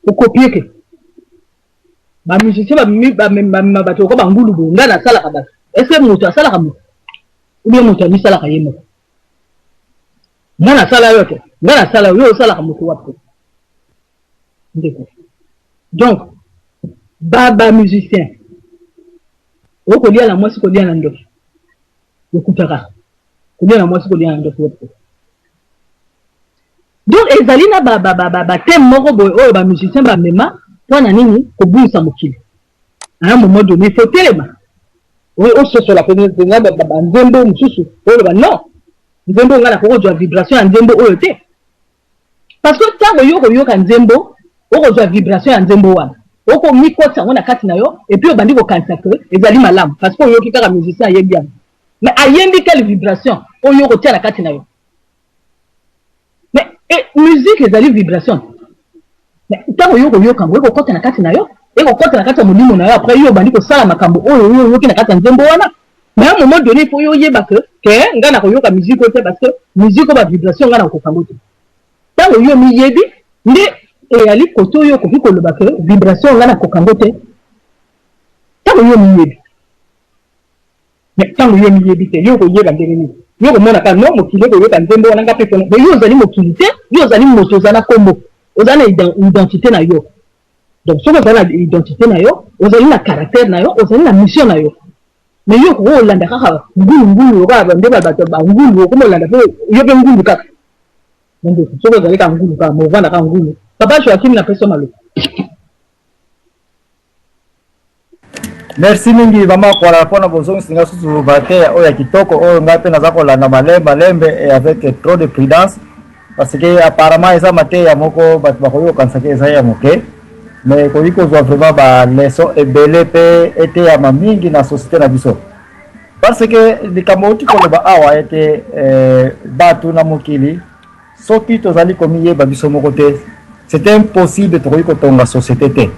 Okopie ke bamusicien bamema bato lokola bangulu boye. Ngai nasalaka bato, est-ce moto asalaka moto ou bien moto amisalaka ye moko? Ngai nasala yo te, ngai nasala yo, yo osalaka moto wapi te, ndeko? Donc ba musicien okolia na mwasi, kolia na ndoki, okutaka kolia na mwasi, kolia na ndoki wapi te? Donc ezali na bathème moko boye oyo bamusicien bamema mpo na nini? Kobungisa mokili. À un moment donné, il faut telema, ososola mpenza banzembo mosusu, oloba: non, nzembo ngai nakoki kozwa vibration ya nzembo oyo te. Parce que ntango yo koyoka nzembo, okozwa vibration ya nzembo wana, okomikotisa yango na kati na yo, et puis obandi kokanisa ke ezali malamu, parce que oyoki kaka musicien ayembi yango. Mais ayembi quelle vibration oyo okotia na kati na yo? Mais musique ezali vibration. Mais ntango yo koyoka yango, ekokɔta na kati na yo, ekokɔta na kati ya molimo na yo. Après, yo obandi kosala makambo oyo oyo oyoki na kati ya nzembo wana. Mais à un moment donné, il faut yo oyeba ke ngai nakoyoka musique oyo te, parce que musique oyo, bavibration, ngai nakokoka yango te. Ntango yo miyebi nde eyali kote oyo okoki koloba ke vibration, ngai nakoka yango te, ntango yo miyebi. Mais ntango yo miyebi te, yo koyeba ndenge nini? Yo komona kaka no mokili ekoyoka nzembo wana, nga mpe pona. Mais yo ozali mokili te, yo ozali moto, oza na nkombo, oza na identité na yo. Donc soki ozali na identité na yo, ozali na caractère na yo, ozali na mission na yo. Mais yo okoki kolanda kaka ngulu ngulu kaka nde bato bangulu, okoma olanda mpe yo mpe ngulu kaka. Ndeko, soki ozali kaka ngulu kaka, movanda kaka ngulu. Papa Joakim, napesi yo maloba. Merci mingi, mama Kwala, mpona bozongisi nga susu bateya oyo ya kitoko, oyo ngai mpe naza kolanda malembe malembe et avec trop de prudence, parce que apparemment eza mateya moko bato bakoki kokanisaki eza ya moke, mais ekoki kozwa vraiment baleçon ebele mpe eteyama mingi na société na biso. Parce que likambo outi koloba awa ete bato na mokili, soki tozali komiyeba biso moko te, c'est impossible, tokoki kotonga société te.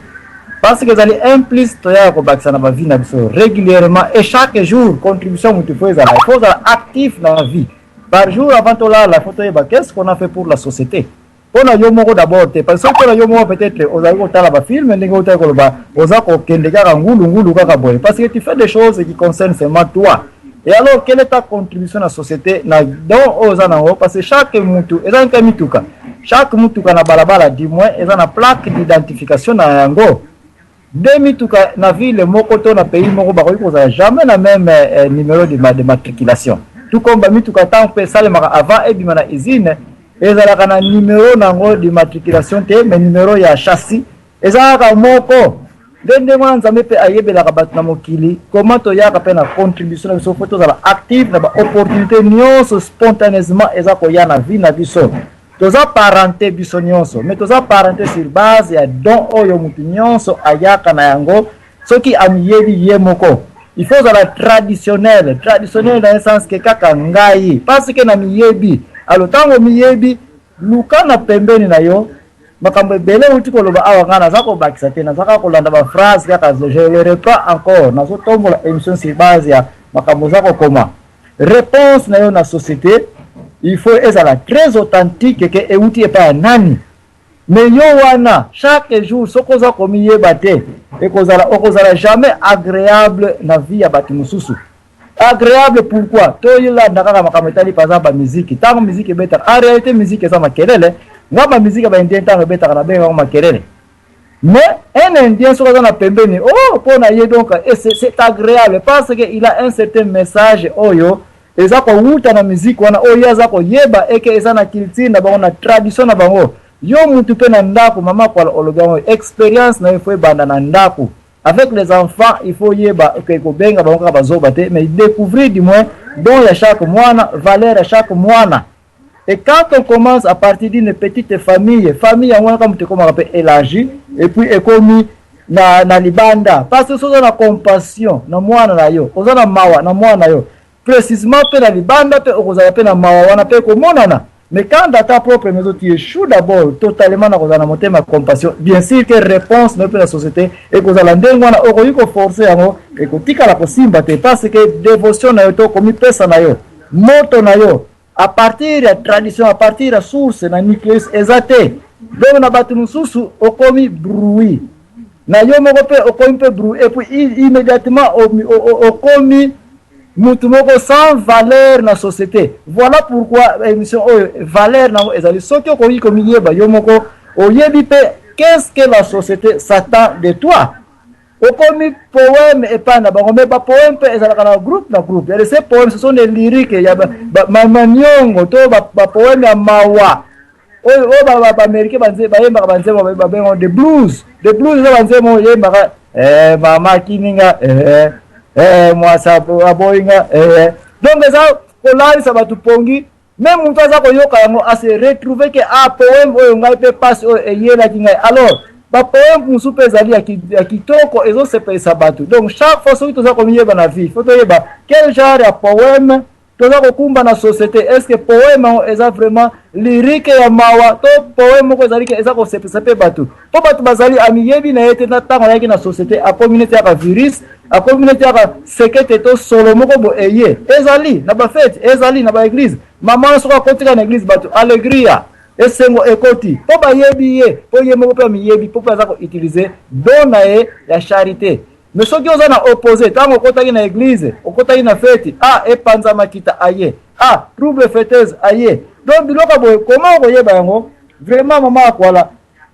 Parce que ezali un plus toyaka kobakisa na bavie na biso régulièrement et chaque jour. Contribution motu faut ezala, il faut ozala actif na vie. Par jour, avant tolala, faut toyeba qu'est-ce qu'on a fait pour la société. Mpo na yo moko d'abord te, parce que soki mpona yo moko, peut-être ozali kotala bafilm ndenge otali koloba, oza kokende kaka ngulu ngulu kaka boye, parce que tu fais des choses qui concernent seulement toi. Et alors, quelle est ta contribution na société, na don oyo oza nango? Parce que chaque mutu eza nka mituka, chaque mutuka na balabala, du moins, eza na plaque d'identification na yango. Deux mituka na ville moko to na pays moko bakoki kozala jamais na même numéro de matriculation. Tout comme bamituka, ntango mpe esalemaka, avant ebima na usine, ezalaka na numéro nango d'immatriculation te, mais numéro ya châssis eza kaka moko. Nde ndenge wana Nzambe mpe ayebelaka bato na mokili comment toyaka mpe na contribution na biso. Faut tozala active na baopportunité nyonso spontanément eza koya na vie na biso. Toza parenté biso nyonso, mais toza parenté sur base ya don oyo motu nyonso ayaka na yango. Soki amiyebi ye moko, il faut ozala traditionnel, traditionnel dans un sens ke kaka ngai, parce que na miyebi. Alors ntango miyebi, luka na pembeni na yo. Makambo ebele euti koloba awa, ngai naza kobakisa te, naza kaka kolanda baphrase kaka. Je le reprends encore, nazotombola émission sur base ya makambo oza kokoma. Réponse na yo na société, il faut ezala très authentique, ke euti epai ya nani. Mais yo wana, chaque jour, soki oza komiyeba te, ekozala, okozala jamais agréable na vie ya bato mosusu. Agréable pourquoi? Toyolanda kaka makambo etali par exemple bamiziki. Ntango miziki ebetaka, en réalité miziki eza makelele. Nga bamiziki ya baindien, ntango ebetaka, nabengaka makelele. Mais un Indien, soki aza na pembeni, oh, mpo na ye donc c'est agréable, parce que il a un certain message oyo eza kowuta na miziki wana, oyo ye aza koyeba eke eza na culture na bango, na tradition na bango. Yo mutu mpe na ndako, mama Kwala olobi yango, expérience na yo faut ebanda na ndako avec les enfants. Il faut yeba ke kobenga bango kaka bazoba te, mais découvrir du moins don ya chaque mwana, valeur ya chaque mwana. Et quand on commence à partir d'une petite famille, famille yango wana kaka moto ekomaka mpe élargi et puis ekomi na libanda. Parce que soki oza na compassion na mwana na yo, oza na mawa na mwana na yo, précisément mpe na libanda mpe okozala mpe na mawa wana mpe ekomonana. Mais quand dans ta propre maison tu échoues d'abord totalement na kozala na motema ya compassion, bien sûr que réponse na yo mpe na société ekozala ndenge wana. Okoki koforce yango, ekotikala kosimba te, parce que dévotion na yo to komipesa na yo, moto na yo à partir ya tradition, à partir ya source na nucléus eza te. Donc na bato mosusu okomi bruit, na yo moko mpe okomi mpe bruit, et puis immédiatement okomi mutu moko sans valeur na société. Voilà pourquoi émission oyo, valeur nango ezali soki okoki komiyeba yo moko, oyebi mpe qu'est-ce que la société s'attend de toi. Okomi poème epai na bango, mais bapoème mpe ezalaka na groupe na groupe. Ya ces poèmes, ce sont des lyriques ya maniongo to bapoème ya mawa oyo oyo baaméricain bayembaka, banzembo babenga the blues. The blues eza banzembo oyo yembaka mama kininga, mwasi aboyinga. Donc eza kolalisa bato pongi, mais moto aza koyoka yango ase retrouve ke a poème oyo ngai mpe pasi oyo eyelaki ngai. Alors bapoème mosusu mpe ezali ya kitoko, ezosepelisa bato. Donc chaque fois soki toza komiyeba na vie, faut toyeba quel genre ya poème toza kokumba na société. Est ce que poème yango eza vraiment lyrique ya mawa to poème moko ezali ke eza kosepelisa mpe bato? Mpo bato bazali amiyebi na ye te. Na ntango ayaki na société, akomi neti yaka virus, akomi neti yaka sekete to solo moko bo eye. Ezali na bafete, ezali na baéglise. Mama wana soki akotika na église, bato alegria, esengo ekoti, mpo bayebi ye, mpo ye moko mpe amiyebi, mpo mpe aza koutiliser don na ye ya charité. Mais soki oza na opposé, ntango okotaki na église, okotaki na feti, ah, epanza makita aye, ah, trouble fêteuse aye. Donc biloko boye, koma okoyeba yango vraiment, mama Akwala,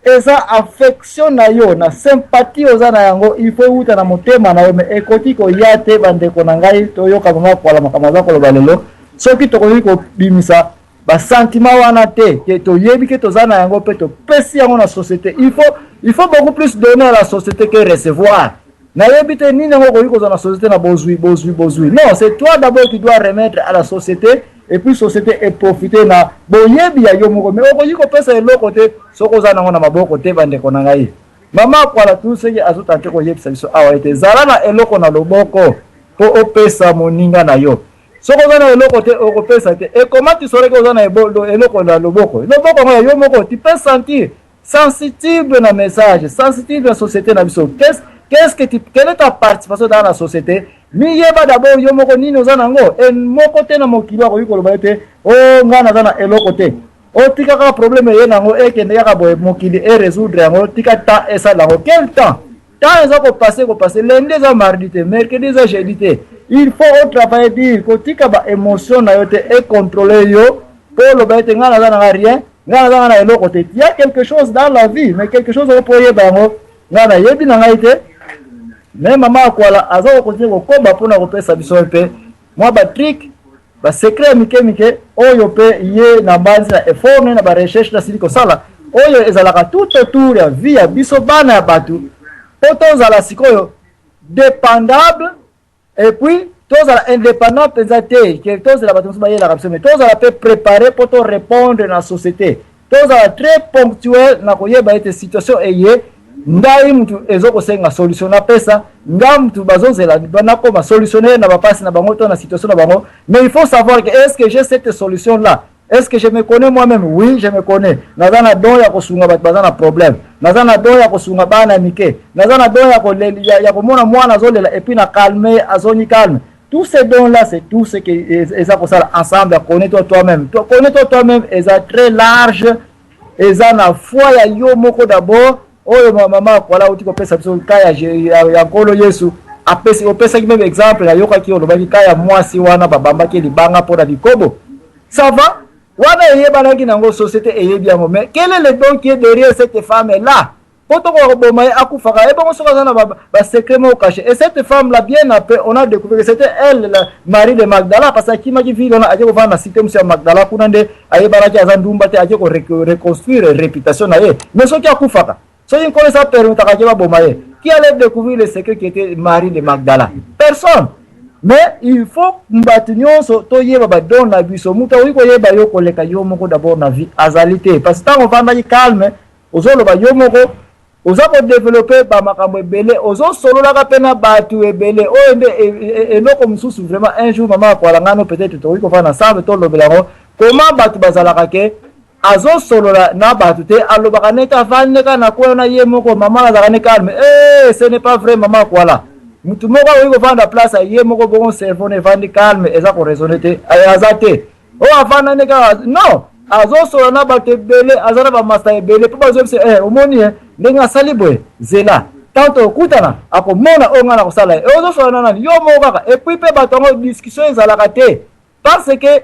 eza affection na yo na sympathie oza na yango. Il faut ewuta na motema na yo, mais ekoki koya te. Bandeko na ngai, toyoka mama Akwala, makambo aza koloba lelo. Soki tokoki kobimisa basentiment wana te ke toyebi ke toza na yango mpe topesi yango na société, il faut beaucoup plus donner à la société que recevoir. Nayebi te nini yango okoki kozwa na société na bozwi, bozwi, bozwi. Non, c'est toi d'abord qui dois remettre à la société et puis société eprofite na boyebi ya yo moko. Mais okoki kopesa eloko te soki oza nango na maboko te. Bandeko na ngai, mama Akwala tu soki azotante koyebisa biso awa ete zala na eloko na loboko mpo opesa moninga na yo. Soki oza na eloko te, okopesa te. Ekoma ti soki oza na eloko na loboko, loboko yango ya yo moko, tu peux sentir sensitive na message, sensitive na société na biso. Qu'est-ce que tu, quelle est ta participation dans la société? Miyeba d'abord yo moko nini oza nango. E moko te na mokili akoki koloba ete o ngai naza na eloko te. Otika kaka problème eye nango, ekende kaka boye, mokili erésoudre yango. Tika temps esala yango. Quel temps? Temps eza kopasser, kopasser. Lundi eza mardi te, mercredi eza jeudi te. Il faut otravailler dire kotika baémotion na yo te econtrôle yo mpo oloba ete ngai naza nanga rien, ngai naza nga na eloko te. Y a quelque chose dans la vie, mais quelque chose oyo mpo oyeba yango, ngai nayebi na ngai te. Mais mama Akwala aza kocontinuer kokoba mpona kopesa biso mpe mwa batrick, basecret ya mike mike oyo mpe ye na mbanzi na effort na barecherche nasili kosala, oyo ezalaka tout autour ya vie ya biso bana ya bato, mpo tozala sikoyo dépendable et puis tozala indépendant mpenza te ke tozala bato mosusu bayelaka biso, mais tozala mpe préparé mpo torépondre na société. Tozala très ponctuel na koyeba ete situation eye, ngai mutu ezokosenga solution napesa, ngai mutu bazozela nakoma solutionnaire na bapasi na bango to na situation na bango. Mais il faut savoir que est ce que j'ai cette solution là est ce que je me connais moi-même? Oui, je me connais. Naza na don ya kosunga bato baza na problème, naza na don ya kosunga bana ya mike, naza na don ya komona mwana azolela et puis na calme, azongi calme. Tous ces dons là, c'est tout ce que eza kosala ensemble. Connais-toi toi-même. Connais-toi toi-même eza très large, eza na foi ya yo moko d'abord. Oyo mama Akwala auti kopesa biso ka ya Nkolo Yesu apesi, opesaki même exemple, nayokaki olobaki ka ya mwasi wana babambaki libanga mpona bikobo. Ça va, wana eyebanaki nango, société eyebi yango. Mais quel est le don qui est derrière cette femme là po tokoka koboma ye, akufaka ye bongo soki aza na basecret moko caché? Et cette femme là, bien après on a découvert que c'était elle la Marie de Magdala, parce que akimaki ville wana, ake kovanda na cité mosu ya Magdala. Kuna nde ayebanaki aza ndumba te, ake koreconstruire réputation na ye. Mais soki akufaka, soki Nkolo esa permettaka ke baboma ye, qui allait découvrir le secret qui était Marie de Magdala? Personne. Mais il faut bato nyonso toyeba badon na biso. Moto akoki koyeba yo koleka yo moko d'abord na vie azali te, parce que ntango ovandaki calme, ozoloba yo moko, oza kodévelopper bamakambo ebele, ozosololaka mpe na bato ebele. Oyo nde eloko mosusu vraiment. Un jour, mama Akwala, ngano peut-être tokoki kofanda ensemble, tolobela yango, comment bato bazalaka ke azosolola na bato te, alobaka neti avandi kaka na koya na ye moko, mama azalaka ne calme. Eh, ce n'est pas vrai, mama Akwala. Mutu moko akoki kovanda place ye moko bongo, cerveau na evandi calme, eza koraisonner te, aza te oyo avanda nde kaka. Non. Azosolola na bato ebele, aza na bamasta ebele mpo bazoyebisa eh, omoni eh, ndenge asali boye, zela ntango tokutana akomona oyo ngai nakosala ye. Ozosolola na nani? Yo moko kaka. Et puis mpe bato yango discussion ezalaka te parce que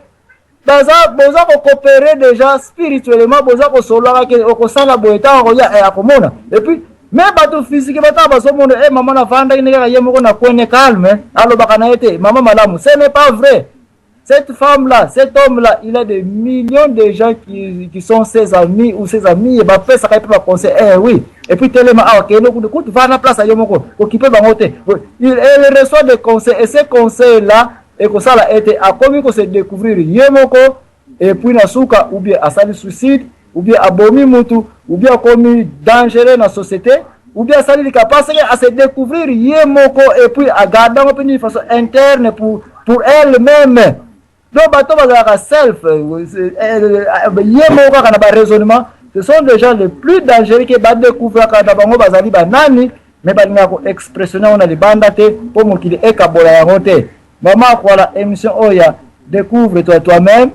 baza boza kocoopérer déjà spirituellement, boza kosololaka ke okosala boye, ntango akoya eh, akomona. Et puis mais bato physique bataka bazomona eh, mama navandaki ndenge kaka ye moko na coin calme, alobaka na ye te, mama malamu. Ce n'est pas vrai. Cette femme-là, cet homme-là, il a des millions de gens qui sont ses amis ou ses amis, et bapesaka ye mpe baconseil, eh oui, et puis telema awa, kende kuna, kutu va na place ya yo moko, okipe bango te. Elle reçoit des conseils et ces conseils là ekosala ete akomi kose découvrir ye moko. Et puis na suka, ou bien asali suicide, ou bien abomi mutu, ou bien akomi dangereux na société, ou bien asali lika, parce que ase découvrir ye moko et puis agarde yango mpe d'une façon interne pour elle-même. Donc bato bazalaka self ye moko kaka na baraisonnement, ce sont des gens les plus dangereux ke badécouvraka na bango bazali banani, mais balingaka koexpressionner yango na libanda te mpo mokili ekabola yango te. Mama Akwala, émission oyo ya Découvre toi toi-même,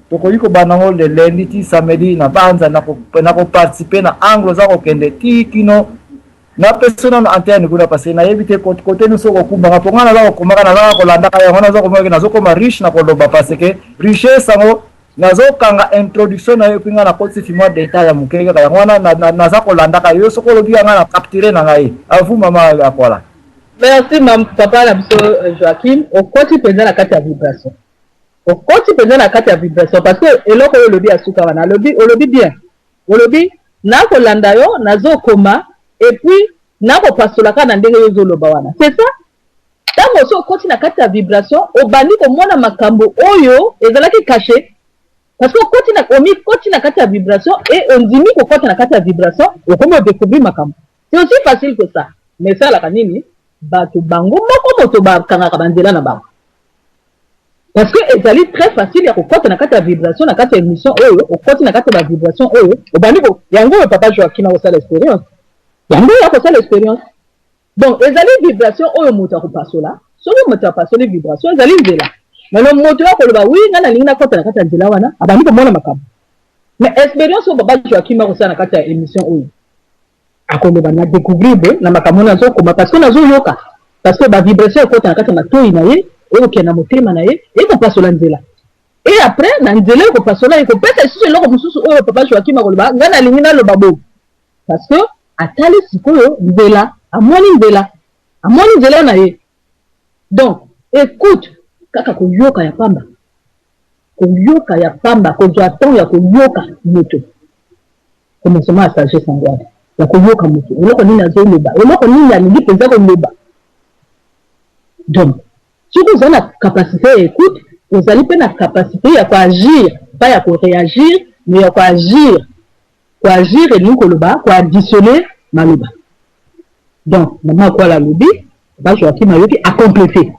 tokoki kobanda yango le lundi ti samedi na banza na koparticiper na angle oza kokende ti kino napesi nano antenne kuna, parce que nayebi te kote nyonso okokumbaka, mpo ngai naza kokomaka, nazaka kolandaka yango, naza komaka, nazokoma riche na koloba, parce que richesse yango nazokanga introduction na yo, epi ngai nakotisi fi mwa détail ya moke kaka yango wana naza kolandaka yo. Soki olobi ya ngai na capture na ngai avu, mama Akwala. Merci, mam, papa na biso Joaquim. Okoti mpenza na kati ya vibration, okoti mpenza na kati ya vibration, parce que eloko oyo olobi ya suka wana, alobi, olobi bien, olobi nakolanda yo, nazokoma et puis nakopasola kaka na ndenge yo ozoloba wana. C'est ça. Ntango osi okoti na kati ya vibration, obandi komona makambo oyo ezalaki caché, parce que okoti na omikoti na kati ya vibration et ondimi kokɔta na kati ya vibration, okomi odécouvrir makambo. C'est aussi facile que ça. Mais esalaka nini? Bato bango moko moto bakangaka banzela na bango, parce que ezali très facile ya kokɔta na kati ya vibration. Na kati ya émission oyo, okɔti na kati ya bavibration oyo, obandi yango oyo papa Joaquim akosala expérience, yango oyo akosala expérience. Donc ezali vibration oyo moto akopasola. Soki moto apasoli vibration, ezali nzela malo moto oyo akoloba: "Wi, ngai nalingi nakɔta na kati ya nzela wana." Abandi komona makambo. Mais expérience oyo papa Joaquim akosala na kati ya émission oyo, akoloba: "Na découvrir boye na makambo oyo nazokoma, parce que nazoyoka", parce que bavibration ekɔta na kati ya matoi na ye, ekokende na motema na ye, ekopasola nzela. Et après, na nzela ekopasola, ekopesa lisusu eloko mosusu oyo papa Joaquim akoloba: "Ngai nalingi naloba boye", parce que atali sikoyo nzela, amoni nzela, amoni nzela na ye. Donc écoute, kaka koyoka ya pamba, koyoka ya pamba, kozwa temps ya koyoka moto, commencement ya sagesse yango wana, ya koyoka moto, eloko nini azoloba, eloko nini alingi mpenza koloba. Donc soki ozali na capacité ya écoute, ozali mpe na capacité ya koagir, pas ya koréagir, mais ya koagir. Koagir elingi koloba koadditionner maloba. Donc mama Akwala alobi, Joakim ayoki, acompléter.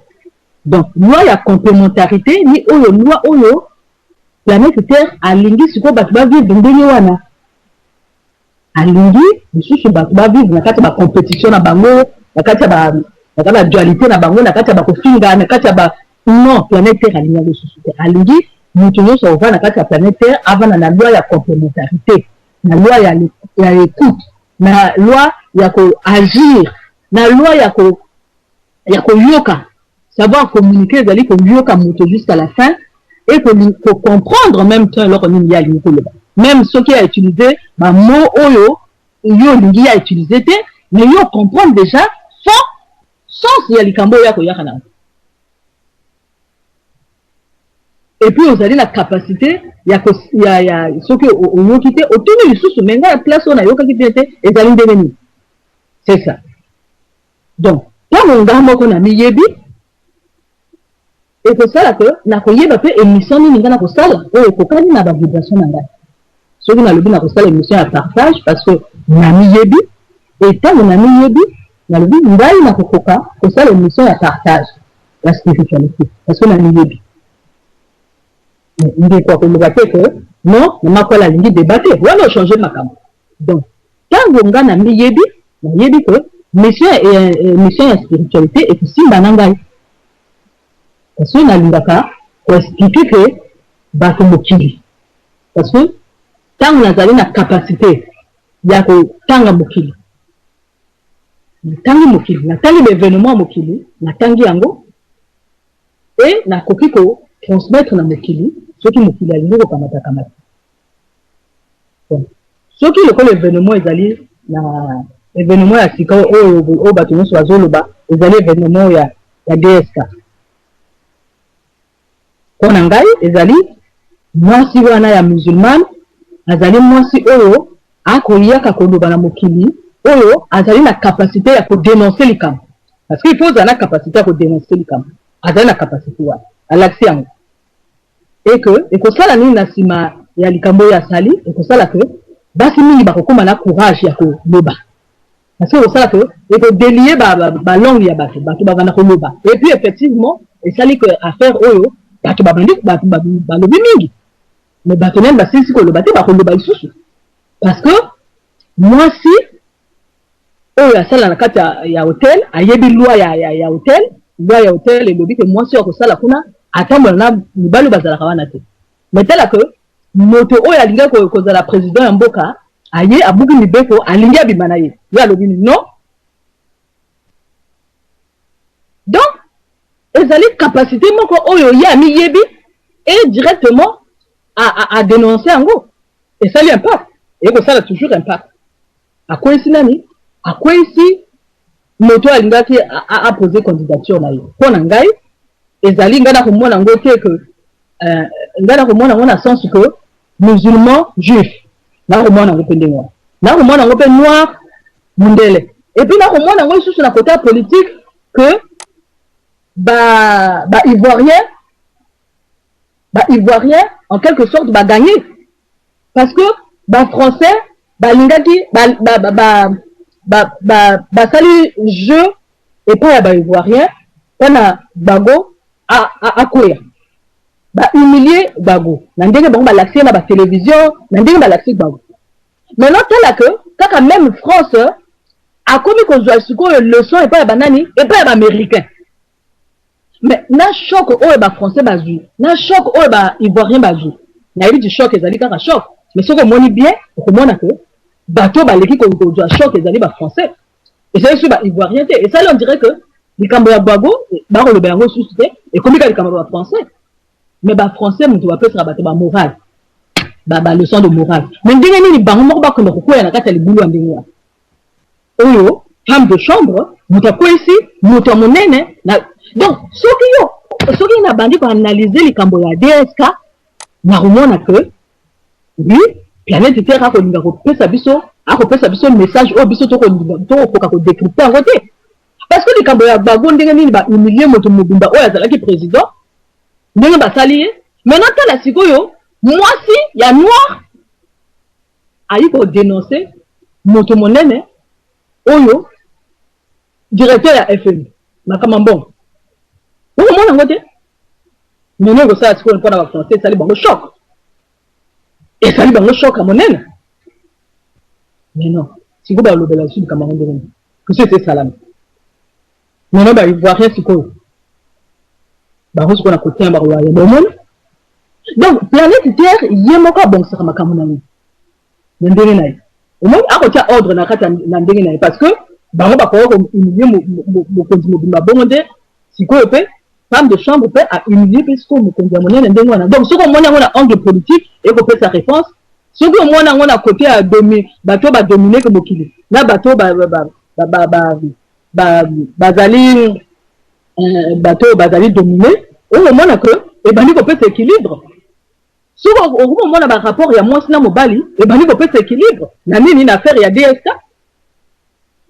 Donc loi ya complémentarité ni oyo loi oyo planète Terre alingi sikoyo bato bavivre ndenge wana. Alingi lisusu bato bavivre na kati ya bacompétition na bango, na kati ya badualité na bango, na kati ya bakofinga, na kati ya ba non, planète Terre alingi yango lisusu te. Alingi moto nyonso ovanda na kati ya planète Terre avanda na loi ya complémentarité, na loi ya écoute, na loi ya koagir, na loi ya koyoka. Savoir communiquer ezali koyoka moto jusqu'à la fin et comprendre en même temps eloko nini ye alingi koloba, même soki autiliser bamot oyo yo olingi ye autiliser te, mais yo comprendre déjà fond, sens ya likambo oyo akoyaka nango. Et puis ozali na capacité ya soki oyoki te, otuni lisusu: "Me ngai, place oyo nayokaki bien te, ezali ndenge nini?" C'est ça. Donc ntango ngai moko na miyebi, ekosala ke nakoyeba mpe émission nini ngai nakosala oyo ekokani na bavibration na ngai. Soki nalobi nakosala émission ya partage, parce que namiyebi, etango namiyebi, nalobi ngai nakokoka kosala émission ya partage ya spiritualité, parce que namiyebi. Ndeko akoloba te ke non, mama Akwala alingi débat te wana, ochange makambo. Donc ntango ngai namiyebi, nayebi ke mission ya spiritualité ekosimba na ngai, parce que nalingaka koexpliquer ke bato mokili. Parce que ntango nazali na capacité ya kotanga mokili, natangi mokili, natangi baévénement ya mokili, natangi yango e nakoki kotransmettre na mokili soki mokili alingi kokamata kamata. Bon, soki lokola événement ezali na événement ya sika oyo, oyo bato nyonso bazoloba, ezali événement ya DSK. Mpo na ngai, ezali mwasi wana ya musulmane, azali mwasi oyo akoyaka koloba na mokili, oyo azali na capacité ya kodénoncer likambo, parce que il faut ozala na capacité ya kodénoncer likambo. Azali na capacité wana, alakisi yango. E ke ekosala nini na nsima ya likambo oyo asali? Ekosala ke basi mingi bakokóma na courage ya koloba, parce que ekosala ke ekodélier balangue ya bato, bato babanda koloba. Et puis effectivement, esali ke affaire oyo, bato babandi, bato balobi mingi, mais bato nani basilisi koloba te, bakoloba lisusu, parce que mwasi oyo asala na kati ya hotel ayebi loi ya hotel. Loi ya hotel elobi ke mwasi oyo akosala kuna atambola na mibali oyo bazalaka wana te. Mais tala ke moto oyo alingi kozala président ya mboka aye, abuki mibeko, alingi abima na ye, ye alobi non. Donc ezali capacité moko oyo ye amiyebi et directement adénonce yango, esali impact, ekosala toujours impact. Akweyisi nani? Akweyisi moto oyo alingaki apose candidature na ye. Mpo na ngai, ezali ngai nakomona yango te ke ngai nakomona yango na sens que musulman, juif, nakomona yango mpe ndenge wana, nakomona yango mpe noir, mundele. Et puis nakomona yango lisusu na côté ya politique que ba ivoirien en quelque sorte bagagné, parce que bafrançais balingaki basali jeu epai ya baivoirien mpona Gbagbo akwea. Bahumilie Gbagbo na ndenge bango balakisi ye na batélévision, na ndenge balakisi Gbagbo. Maintenant, tala ke kaka même France akomi kozwa sikoyo leçon epai ya banani? Epai ya baaméricain. Mais na choc oyo bafrançais bazwi, na choc oyo baivoirien bazwi, nayebi ti choc ezali kaka choc, mais soki omoni bien, okomona ke bato baleki kozwa choc ezali bafrançais, ezali so baivoirien te. Esali on dirait que likambo ya Gbagbo, bakoloba yango lisusu te, ekomi kaka likambo ya bafrançais. Mais bafrançais moto bapesaka bato bamorale, baleçon de morale, mais ndenge nini bango moko bakenda kokwea na kati ya libulu ya ndenge wana, oyo femme de chambre moto akweyisi moto ya monene na? Donc soki yo, soki nabandi koanalyse likambo ya DSK, nakomona ke oui, planète Terre akolinga kopesa biso, akopesa biso message oyo biso tokokoka kodécrypte yango te, parce que likambo ya Gbagbo, ndenge nini bahumilie moto mobimba oyo azalaki président, ndenge basali ye. Maintenant, tala sikoyo, mwasi ya noir ayi kodénonce moto monene oyo directeur ya FMI, makambo mbongo, okomona yango te. Mene ekosala sikoyo mpona bafrançais, esali bango choc, esali bango choc ya monene. Mais non, sikoyo balobela lisusu likambo yango ndenge nini? Puisque ete esalami maintenant, baivoirien sikoyo bango sikoyo na kotia bakoloba ya bomoni. Donc planète Terre ye moko abongisaka makambo na ye na ndenge na ye. Omoni, akotia ordre na kati na ndenge na ye, parce que bango bakoki kohumilie mokonzi mobimba bongo nde. Sikoyo mpe femme de chambre mpe ahumilie mpe sikoyo mokonzi ya monene ndenge wana. Donc soki omoni yango na angle politique, ekopesa réponse. Soki omoni yango na côté ya bato oyo badomineke mokili na bato bazali bato oyo bazali domine, oyo omona ke ebandi kopesa équilibre. Soki okomi omona barapport ya mwasi na mobali, ebandi kopesa équilibre na nini? Na affaire ya DSK,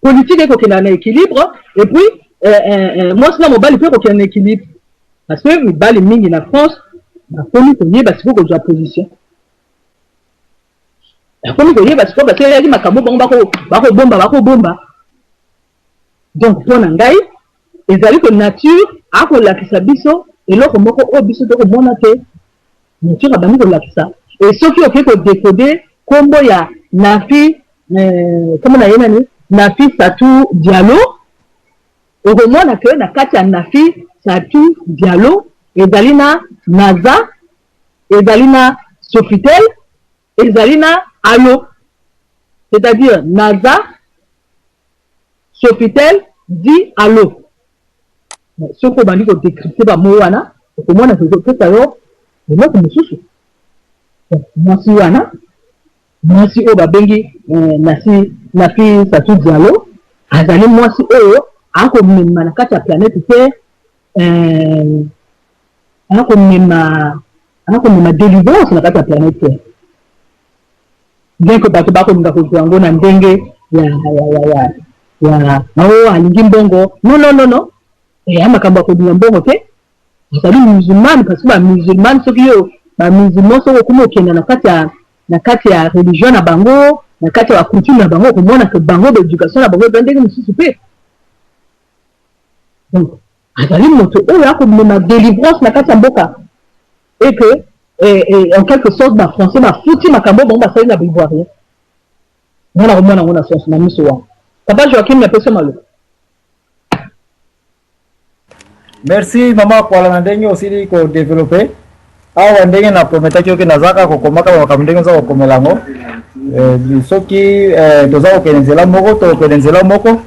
politique ekokenda na équilibre, et puis mwasi na mobali mpe ekokenda na équilibre, parce que mibali mingi na France bakomi koyeba sikoyo kozwa position, bakomi koyeba sikoyo, parce que eyaki makambo bango bakobomba, bakobomba. Donc mpo na ngai, ezali ko nature akolakisa biso eloko moko oyo biso tokomona te. Nature abandi kolakisa. E soki okei kodécoder nkombo ya Nafi, nkombo na ye nani, Nafissatou Diallo, okomona ke na kati ya Nafissatou Diallo ezali na Naza, ezali na Sofitel. Ezali na allo, c'est-à-dire naza Sofitel dit allo. Soki obandi ko decrypter ba mots wana, okomona que ezopesa yo eloko mosusu. Mwasi wana, mwasi oyo babengi Nasi Nafi Satou Diallo, azali mwasi oyo akomema na kati ya planète Terre, akomema delivrance na kati ya planète Terre. Bien que bato bakolinga kozwa yango na ndenge ya oh, alingi mbongo. Non, non, non, non, eya makambo ya kolinga mbongo te. Azali musulmane, parce que bamusulmane, soki yo bamusulman, soki okumi okenda na kati ya religion na bango, na kati ya bacoutume na bango, okomona ke bango baéducation na bango eza ndenge mosusu mpe. Donc azali moto oyo akomema délivrance na kati ya mboka et que en quelque sorte bafrançais bafuti makambo bango basali na baivoirien. Nga na komona yango na sens na miso wana. Papa Joakim, napesi maloba. Merci, mama Kwala, na ndenge osili kodévelopper awa. Ndenge na prometaki oke, nazaka kokomaka makambo ndenge oza kokomela yango. Soki toza kokende nzela moko, tokokende nzela moko.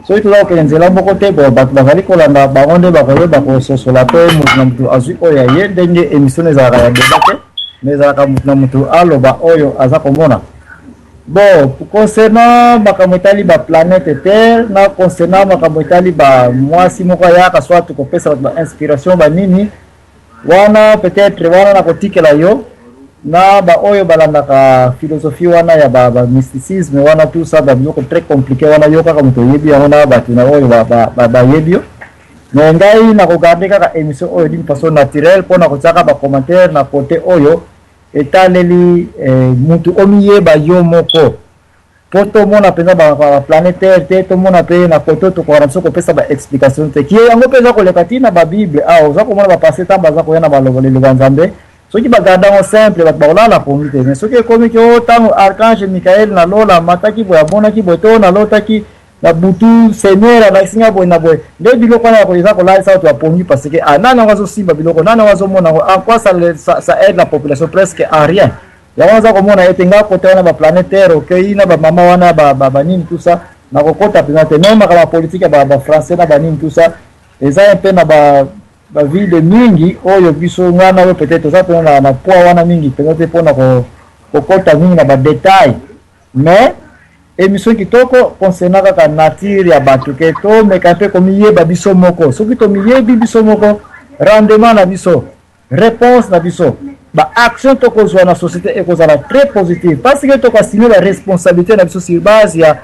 Soki toza kokende nzela moko te, bon, bato bazali kolanda bango nde bakoyeba kososola mpe motu na motu azwi oyo ya ye. Ndenge émission ezalaka ya débat te, mais ezalaka motu na motu aloba oyo aza komona. Bon, concernant makambo etali baplanète Terre na concernant makambo etali bamwasi moko ayaka soit kopesa bato bainspiration banini wana, peut-être wana nakotikela yo na baoyo balandaka philosophie wana ya bamysticisme wana, tout ça, babiloko très compliqué wana. Yo kaka moto oyebi yango na bato na oyo bayebi yo. Mais ngai nakogarder kaka émission oyo d'une façon naturelle mpona kotiaka bacommentaire na côté oyo etaleli mutu omiyeba yo moko, mpo tomona mpenza baplanète Terre te, tomona mpe na kote oyo tokoka na biso kopesa baexplication te. Kie yango mpe eza koleka ntina babible awa, oza komona bapase ntango baza koya na baloba liloba Nzambe. Soki bagarder yango simple, bato bakolala pongi te. Mais soki ekomi ke o ntango archange Michael na lola amataki boye, amonaki boye, to nalotaki na butu, Seigneur alakisi nga boye na boye, nde biloko wana eza kolalisa bato bapongi, parce que ah, nani yango azosimba biloko, nani yango azomona yango? En quoi ça aide la population? Presque en rien. Yango aza komona ete nga kote wana baplanète Terre okei na bamama wana banini, tout ça, nakokota mpenza te. Même makambo ya politique ya bafrançais na banini, tout ça, eza mpe na bavide mingi oyo biso, ngai na yo, peut-être toza mpenza na poids wana mingi mpenza te mpona kokota mingi na badétail. Mais émission kitoko concernant kaka nature ya bato, ke tomeka mpe komiyeba biso moko. Soki tomiyebi biso moko, rendement na biso, réponse na biso, baaction tokozwa na société ekozala très positive, parce que tokoassumer baresponsabilité na biso sur base ya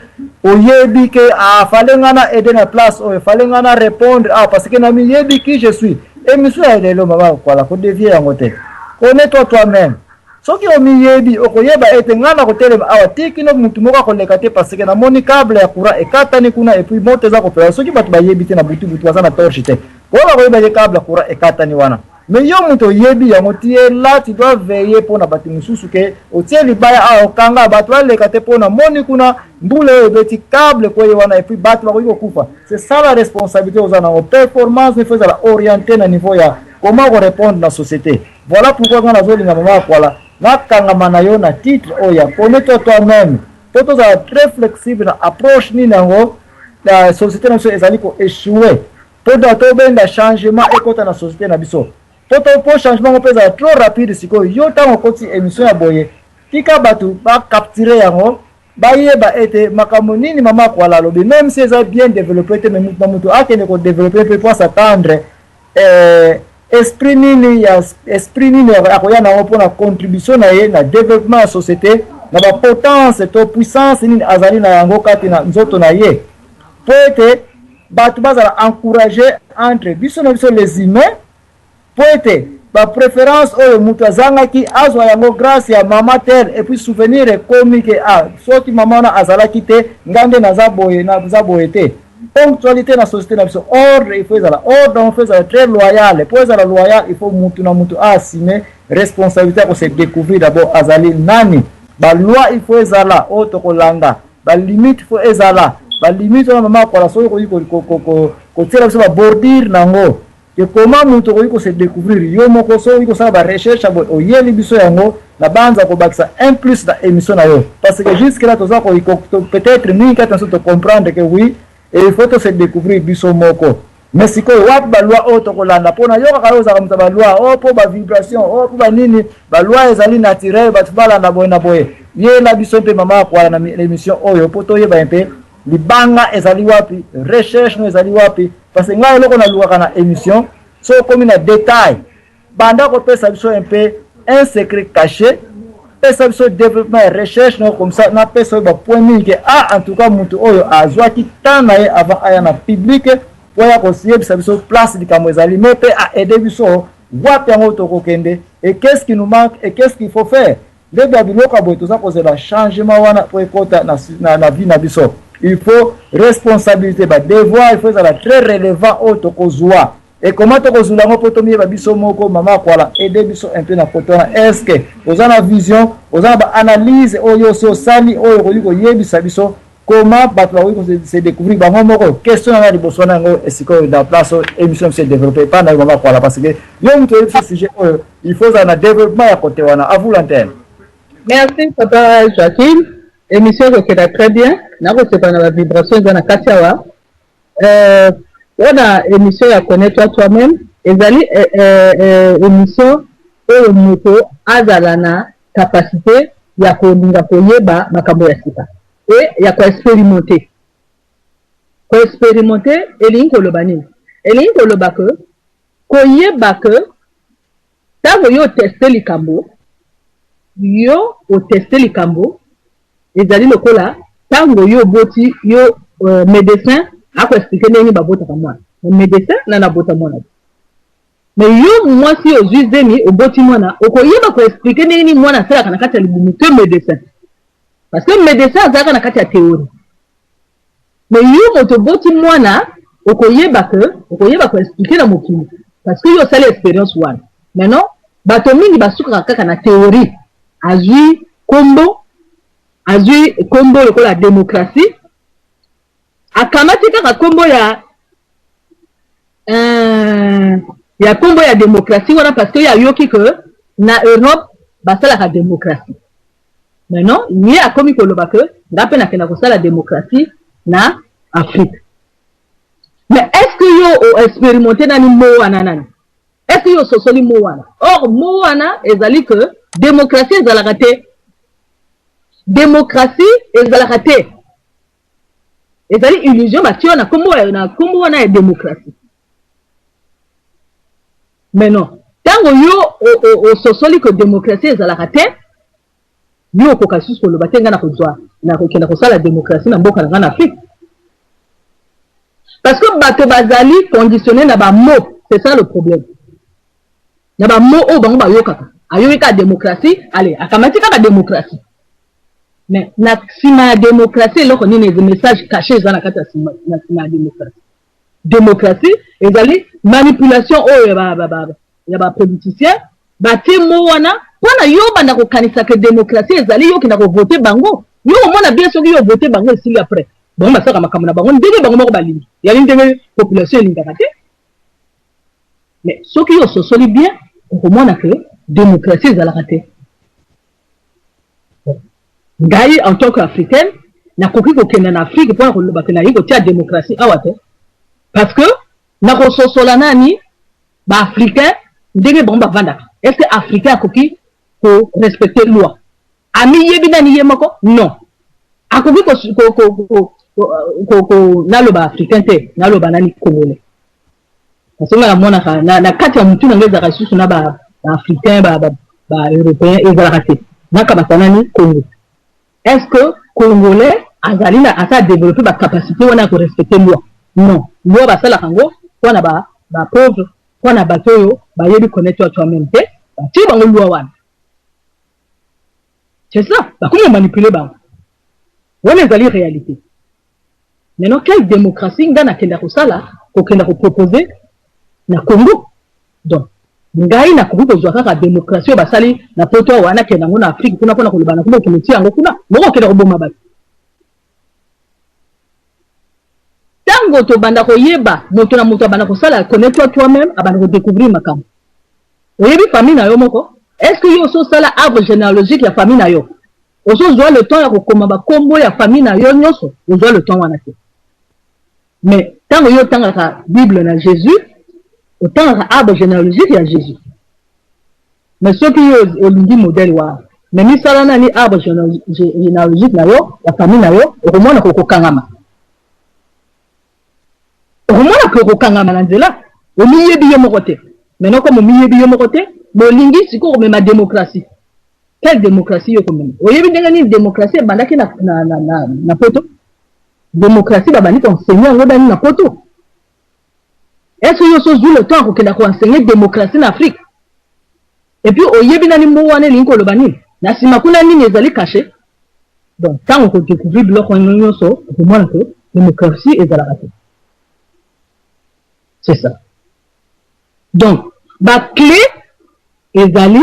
oyebi ke afale nga na aide na place oyo, fale nga na répondre ah, parce que namiyebi qui je suis. Émission ya lelo, mama Kwala, kodévier yango te. Connais-toi toi-même. Soki omiyebi, okoyeba ete ngai na kotelema awa tikino mutu moko akoleka te, parce que namoni câble ya courant ekatani kuna et puis moto eza kopela. Soki bato bayebi te, na butu butu baza na torche te, koyo bakoyeba ke câble ya courant ekatani wana. Mais yo moto oyebi yango, tie là, tu dois veiller mpona bato mosusu, ke otie libaya awa, okanga bato baleka te, mpona moni kuna mbula oyo ebeti câble koye wana et puis bato bakoki kokufa. C'est ça la responsabilité oza nango. Performance il faut ezala orienté na niveau ya comment korépondre na société. Voilà pourquoi nga nazolinga, mama Akwala, nakangama na yo na titre oyo ya connais-toi toi-même, mpo tozala très flexible na approche nini yango na société na biso ezali koéchouer, mpo na tobenda changement ekɔta na société na biso, mpo changement ngo mpe ezala trop rapide. Sikoyo yo, ntango okoti émission ya boye, tika bato bacapturer yango, bayeba ete makambo nini mama Akwala alobi, même si eza bien développé te, mais mutu na mutu akende kodévelopper mpe po s'attendre esprit nini ya esprit nini akoya nango mpona contribution na ye na développement ya société, na bapotence to puissance nini azali na yango kati na nzoto na ye, mpo ete bato bazala encouragé entre biso na biso les humains, mpo ete bapréférence oyo moto azangaki azwa yango grâce ya mama tel, et puis souvenir ekomi ke ah, soki mama wana azalaki te, nga nde naza boye, naza boye te. Ponctualité na société na biso, ordre il faut ezala, ordre il faut ezala très loyal. Mpo ezala loyal, il faut mutu na mutu aassume responsabilité ya kose découvrir d'abord azali nani. Baloi il faut ezala oyo tokolanda, balimite faut ezala, balimite wana, mama Akola, soki okoki kotiela biso babordure nango. Que comment moto okoki ko se découvrir yo moko, so okoki kosala ba recherche ya boye, oyeli biso yango na banza kobakisa un plus na émission na yo, parce que jusque là toza ko peut-être mingi kati na biso to comprendre que oui, et il faut to se découvrir biso moko. Mais sikoyo wapi baloi oyo tokolanda? Mpona yo kaka, yo ozalaka moto ya baloi oyo, mpo bavibration oyo, mpo banini, baloi ezali naturel, bato balanda boye na boye. Yela biso mpe, mama Akwala, na émission oyo, mpo toyeba mpe libanga ezali wapi, recherche no ezali wapi, parce que ngai eloko nalukaka na émission, so okomi na détail, banda kopesa biso un peu un secret caché, pesa biso développement ya recherche no, comme ça napesa oyo bapoint mingi ke ah, en tout cas motu oyo azwaki temps na ye avant aya na public po aya koyebisa biso place likambo ezali, mais mpe aide biso wapi yango tokokende et qu'est-ce qui nous manque et qu'est-ce qu'il faut faire. Nde ya biloko ya boye toza kozela changement wana po ekota na vie na biso. Il faut responsabilité, badevoir, il faut ezala très relevant oyo tokozwa et comment tokozwila yango mpo tomiyeba biso moko. Mama Akwala, aide biso un peu na kote wana. Est ce que oza na vision, oza na baanalyse oyo osi osali, oyo okoki koyebisa biso comment bato bakoki se découvrir bango moko? Question na nga liboso wana yango esika oyo dans place oyo émission se développe epa na yo, mama Akwala, parce que yo moto oyebi biso sujet oyo, il faut ozala na développement ya kote wana. À vous l'antenne. Merci, papa Joaquim. Émission ekokenda très bien, nakosepa na bavibration eza na kati awa. Mpona émission ya Connais-toi toi-même, ezali émission oyo moto azala na capacité ya kolinga koyeba makambo ya sika e ya koexpérimenter. Koexpérimenter elingi koloba nini? Elingi koloba ke koyeba ke ntango yo oteste likambo, yo oteste likambo, ezali lokola ntango yo oboti yo, médecin akoexpliquer ndenge babotaka mwana. Médecin nani abota mwana te, mais yo mwasi ozwi zemi, oboti mwana, okoyeba koexpliquer ndenge nini mwana asalaka na kati ya libumu que médecin, parce que médecin azalaka na kati ya théorie, mais yo moto oboti mwana, okoyeba ke okoyeba koexpliquer na mokili, parce que yo osali expérience wana. Maintenant, bato mingi basukaka kaka na théorie. Azwi kombo, azwi kombo lokola démocratie, akamati kaka kombo ya kombo ya démocratie wana, parce que ye ayoki ke na Europe basalaka démocratie. Maintenant ye akomi koloba ke nga mpe nakenda kosala démocratie na Afrique. Mais est ce que yo oexpérimente nani mo wana nani? Est ce que yo ososoli mo wana? Or mo wana ezali ke démocratie ezalaka te. Démocratie ezalaka te, ezali illusion batie na kombo wana ya démocratie. Mais non, ntango yo ososoli ke démocratie ezalaka te, yo okoka lisusu koloba te ngai nakozwa, nakokenda kosala démocratie na mboka na ngai na Afrique, parce que bato bazali conditionné na bamot. C'est ça le problème, na bamot oyo bango bayokaka. Ayoki kaka démocratie, ale akamati kaka démocratie. Mais na nsima ya démocratie, eloko nini? Message caché eza na kati ya na nsima ya démocratie. Démocratie ezali manipulation oyo ya bapoliticien batie mo wana mpona yo banda kokanisa ke démocratie ezali yo okenda kovote bango. Yo omona bien, soki yo vote bango, esili. Après bango basalaka makambo na bango ndenge bango moko balingi, yali ndenge population elingaka te. Mais soki yo ososoli bien, okomona ke démocratie ezalaka te. Ngai en tant qu'Africaine, nakoki kokenda na Afrique mpona koloba ke nayi kotia démocratie awa te, parce que nakososola nani baafricain ndenge bango bavandaka. Est ce que Africain akoki korespecte loi? Amiyebi nani ye moko? Non, akoki. Naloba Africain te, naloba nani? Congolais, parce que nga namonaka na kati ya motu na ngai ezalaka lisusu na baafricain, baeuropéen ezalaka te. Nakamata nani? Congo. Est ce que Congolais azali na asa développe bacapacité wana ya korespecte loi? Non, loi basalaka yango mpona bapauvre, mpona bato oyo bayebi connaître toi-même te. Batie bango loi wana, c'est ça, bakomi komanipule bango. Wana ezali réalité. Maintenant, quelle démocratie nga nakenda kosala, kokenda kopropose na Congo? Donc ngai nakoki kozwa kaka démocratie oyo basali na Poto awa, nakenda yango na Afrique kuna mpona koloba nakoma okende tia yango kuna moko, okenda koboma bato. Ntango Ntango tobanda koyeba, moto na moto abanda kosala connais-toi toi-même, abanda kodécouvrir makambo. Oyebi famille na yo moko? Est ce que yo ososala arbre généalogique ya famille na yo? Ozozwa le temps ya kokoma bakombo ya famille na yo nyonso? Ozwa le temps wana te. Mais ntango yo otangaka Bible na Jésus, otangaka arbre généalogique ya Jésus. Mais soki yo olingi modèle wana, mais misala nani arbre généalogique na yo ya famille na yo, okomona kokokangama, okomona ke okokangama na nzela. Omiyebi yo moko te. Maintenant, comme omiyebi yo moko te, bolingi sikoyo komema démocratie. Quelle démocratie yo komema? Oyebi ndenge nini démocratie ebandaki na poto? Démocratie babandi koenseigner yango bani na poto. Est ce que yo so ozwi le temps akokenda koenseigner démocratie na Afrique? Et puis oyebi nani mbo wana elingi koloba nini na nsima kuna, nini ezali caché? Donc ntango okodécouvrir biloko wana nyonso, okomona ke démocratie ezalaka te. C'est ça. Donc baclé ezali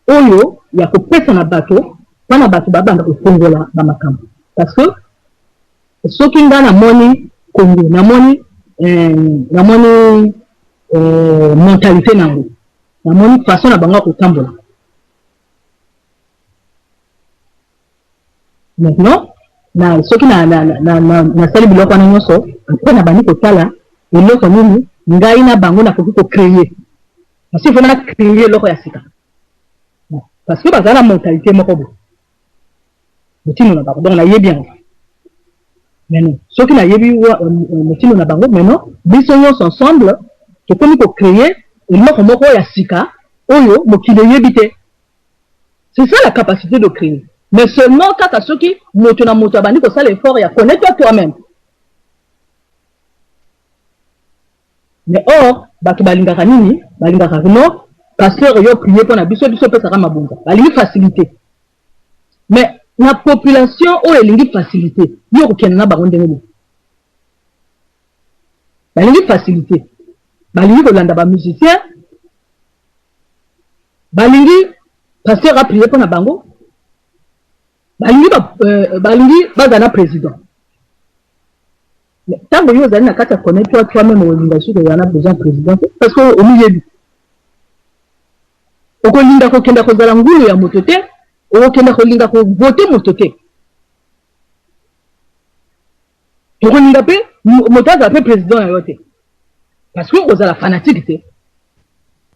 oyo ya kopesa na bato mpona bato babanda kofongola bamakambo, parce que soki nga namoni Congo, namoni mentalité nango, namoni façon na bango ya kotambola. Maintenant na soki nasali biloko wana nyonso, après nabandi kotala eloko nini ngai na bango nakoki kocréer, parce que faut na créer eloko ya sika, parce que bazala na mentalité moko boye, motindo na bango. Donc nayebi yango maintenant. Soki nayebi motindo na bango, maintenant biso nyonso ensemble tokomi kocréer eloko moko ya sika oyo mokili eyebi te. C'est ça la capacité de créer. Mais seulement kaka soki moto na moto abandi kosala effort ya connaître toi-même. Mais or bato balingaka nini? Balingaka: "Non, pasteur, yo prie mpo na biso, biso opesaka mabonza." Balingi facilité. Mais na population oyo elingi facilité, yo okokende na bango ndenge nini? Balingi facilité, balingi kolanda bamusicien, balingi pasteur aprie mpo na bango, balingi bazala na président. Ntango yo ozali na kati ya connaître toi-même, olinga soki ozala na besoin président te, parce que omiyebi. Okolinga kokenda kozala ngulu ya moto te, okokenda kolinga kovote moto te, okolinga mpe moto azala mpe président na yo te, parce que ozala fanatique te.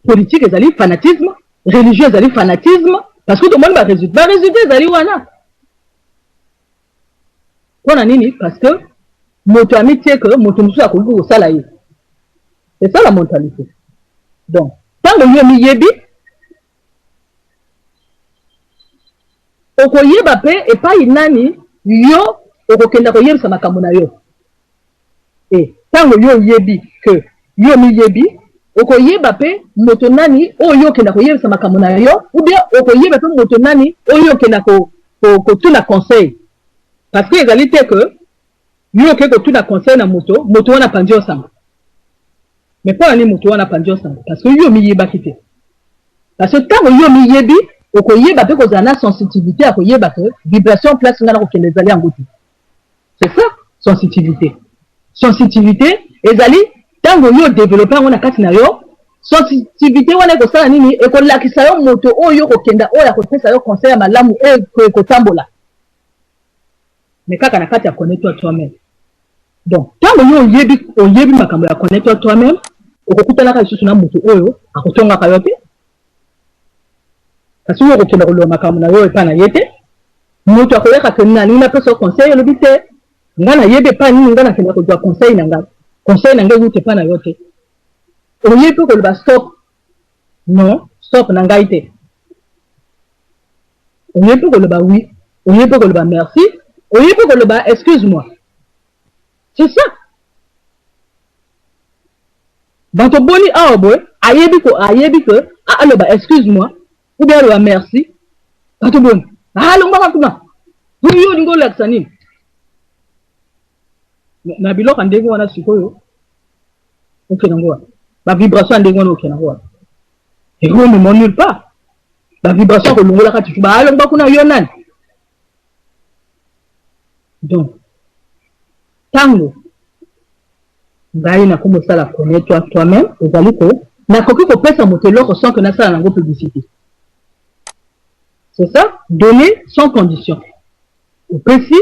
Politique ezali fanatisme, religieux ezali fanatisme, parce que tomoni barésultat. Barésultat ezali wana mpona nini? Parce que moto amitie ke moto mosusu akoki kosala ye. C'est ça la mentalité. Donc ntango yo miyebi, okoyeba mpe epai nani yo okokenda koyebisa makambo na yo. E ntango yo oyebi ke yo miyebi, okoyeba mpe moto nani oyo okenda koyebisa makambo na yo, ou bien okoyeba mpe moto nani oyo okenda kotuna conseil, parce que ezali te ke yo okei kotuna conseil na moto, moto wana apanzi osanga. Mais mpo na nini moto wana apanzi osanga? Parce que yo miyebaki te. Parce que ntango yo miyebi, okoyeba mpe kozala na sensitivité ya koyeba ke vibration place ngai na kokende ezali yango te. C'est ça sensitivité. Sensitivité ezali ntango yo odéveloppe yango na kati na yo. Sensitivité wana ekosala nini? Ekolakisa yo moto oyo okokenda, oyo akopesa yo conseil ya malamu, ekotambola. Mais kaka na kati ya connaître toi-même. Donc ntango yo oyebi makambo ya connaître toi-même, okokutanaka lisusu na moto oyo akotongaka yo te, kasi oyo okokenda koloba makambo na yo epai na ye te. Moto akoyaka ke nalingi napesa yo conseil, olobi te: "Ngai nayebi epai nini ngai nakenda kozwa conseil na ngai. Conseil na ngai euti epai na yo te." Oyebi mpe koloba: "Stop, non, stop na ngai te." Oyebi mpe koloba oui, oyebi mpe koloba merci, oyebi mpe koloba excuse moi. C'est ça. Bato boni awa boye ayebi ko ayebi ke aloba excuse moi ou bien aloba merci? Bato boni alongwaka kuna? Yo olingi olakisa nini na biloko ya ndenge wana? Sikoyo okende yango wana, bavibration ya ndenge wana, okende yango wana, ekomema nulle part. Bavibration akolongolaka tutu baalongwa kuna, yo nani? Donc ntango Ngai nakomi kosala connais toi toi-même, ezali ko nakoki kopesa moto eloko sans que nasala nango publicité. C'est ça, donner sans condition. Opesi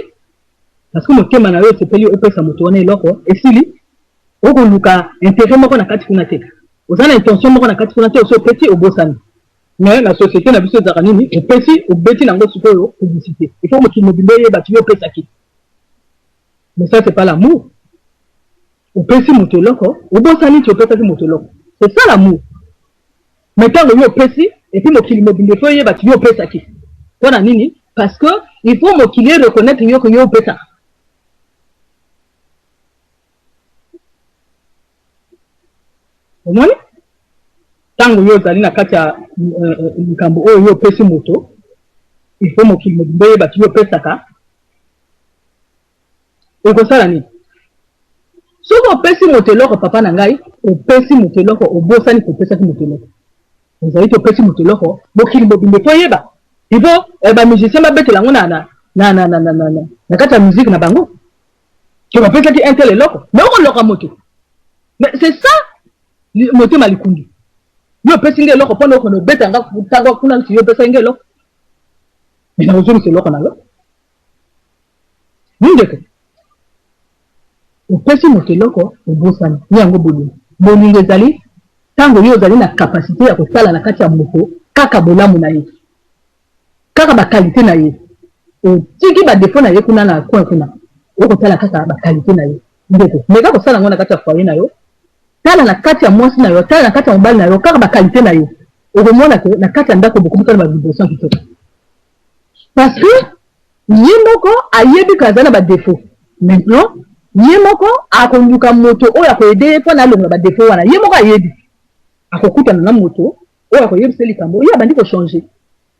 parce que motema na yo esepeli opesa moto wana eloko, esili. Okoluka intérêt moko na kati kuna te, oza na intention moko na kati kuna te, osi opesi, obosani. Mais na société na biso ezalaka nini? Opesi, obeti nango sikoyo publicité, il faut mokili mobimba eyeba ti yo opesaki. Mais ça, c'est pas l'amour. Opesi moto eloko, obosani ti opesaki moto eloko, c'est ça l'amour. Mais ntango yo opesi et puis mokili mobimba il faut eyeba ti yo opesaki, mpona nini? Parce que il faut mokili reconnaître yo ke yo opesaka. Omoni, ntango yo ozali na kati ya likambo oyo yo opesi moto, il faut mokili mobimba oyeba ti yo opesaka. Ekosala nini soki opesi moto eloko? Papa na ngai, opesi moto eloko, obosani kopesaki moto eloko. Ozali te, opesi moto eloko, mokili mobimba il faut oyeba, il faut bamusicien babetela yango na kati ya musique na bango ke bapesaki un tel eloko. Mais okoloka moto, mais c'est ça motema likundu. Yo opesi ngai eloko mpona okende obeta nga ntango kuna nti yo opesaki ngai eloko, mais nakozongisa eloko na yo. Mindeko, opesi moto eloko, obosani ye, yango bolingo. Bolingo ezali ntango yo ozali na capacité ya kosala na kati ya moto kaka bolamu na ye, kaka baqualité na ye, otiki badéfaut na ye kuna na coin kuna, okotala kaka baqualité na ye. Ndeko, meka kosala yango na kati ya foyer na yo. Tala na kati ya mwasi na yo, tala na kati ya mobali na yo kaka baqualité na ye. Okomona ke na kati ya ndako bokomosala bavibration kitoko, parce que ye moko ayebi ke aza na badéfaut. Maintenant ye moko akoluka moto oyo akoaider ye mpona alongola badéfaut wana. Ye moko ayebi akokutana na moto oyo akoyebisa likambo, ye abandi kochanger.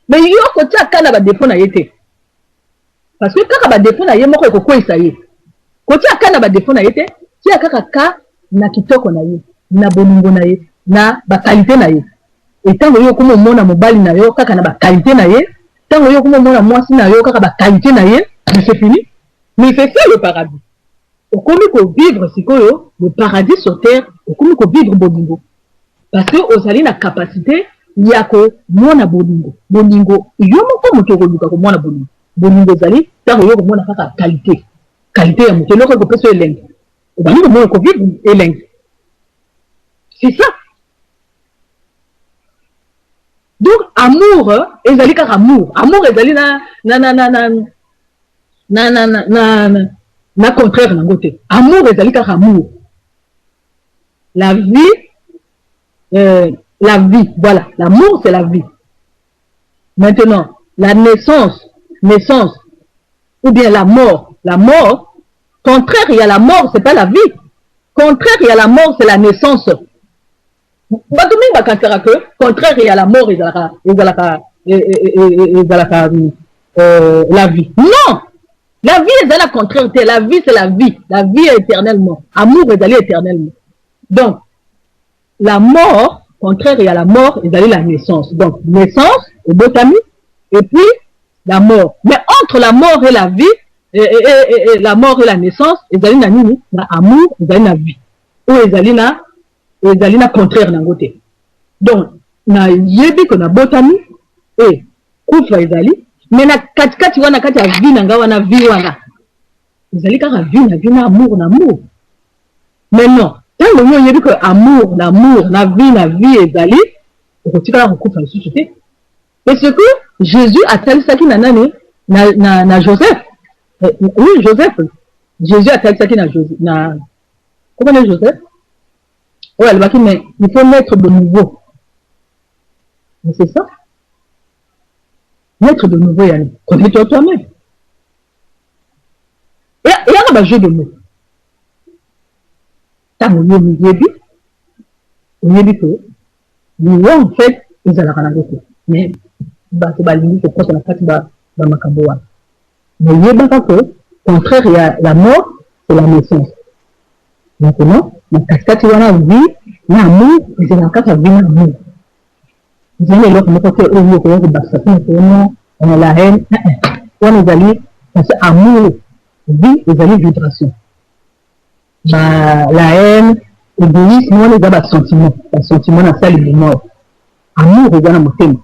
Mais yo kotia ka na badéfaut na ye te, parce que kaka badéfaut na ye moko ekokweyisa ye. Kotia ka na badéfaut na ye te, tia kaka ka na kitoko na ye, na bolingo na ye, na baqualité na ye. Etango yo okoma omona mobali na yo kaka na baqualité na ye, ntango yo okoma omona mwasi na yo kaka baqualité na ye, mais c'est fini. Mais c'est ça le paradis. Okomi kovivre sikoyo le paradis sur terre, okomi kovivre bolingo, parce que ozali na capacité ya komona bolingo. Bolingo, yo moko moto okoluka komona bolingo. Bolingo ezali ntango yo komona kaka qualité, qualité ya moto, eloko ekopesa yo elengi, obandi komona, kovivre elengi, c'est ça. Donc amour ezali kaka amour. Amour ezali na contraire nango te. Amour ezali kaka amour. La vie, la vie, voilà, l'amour, c'est la vie. Maintenant la naissance, naissance ou bien la mort, la mort, contraire il y a la mort, c'est pas la vie. Contraire il y a la mort, c'est la naissance. Bato mingi bakanisaka que contraire il y a la mort ezalaka la vie. Non, la vie ezali la contraire te. La vie, c'est la vie. La vie est éternellement, amour ezali éternellement. Donc la mort, contraire il y a la mort, ezali la naissance. Donc naissance, obotami, et puis la mort. Mais entre la mort et la vie et la mort et la naissance, ezali na nini? Na amour, ezali na vie oyo ezali na contraire nango te. Donc nayebi ke nabotami e kufa ezali, mais na katikati wana, kati ya vie na ngai wana, vie wana ezali kaka vie na vie, na amour na amour. Mais non, ntango yo oyebi ke amour na amour, na vie na vie ezali, okotikala kokufa lisusu te. Parce que Jésus atalisaki na nani? Na Joseph. Oui, Joseph. Jésus atalisaki na Joseph, na comment est Joseph oyo alobaki: mais il faut naître de nouveau. Mais c'est ça, naître de nouveau, yani connais-toi toi-même. Eyaka bajeu de mots. Ntango yo miyebi, oyebi ke liwa en fait ezalaka nango te. Mais bato balingi kokɔta na kati bamakambo wana. Mais yebaka ke contraire ya la mort, c'est la naissance. Maintenant na katikati wana, vie na amour ezalaka kaka vie na amour. Ezali eloko moko te oyo okoya kobakisa mpona koona la haine wana. Ezali parce que amour, vie ezali vibration. Ba la haine, égoïsme wana eza ba sentiment, ba sentiment na sali limor. Amour eza na motema.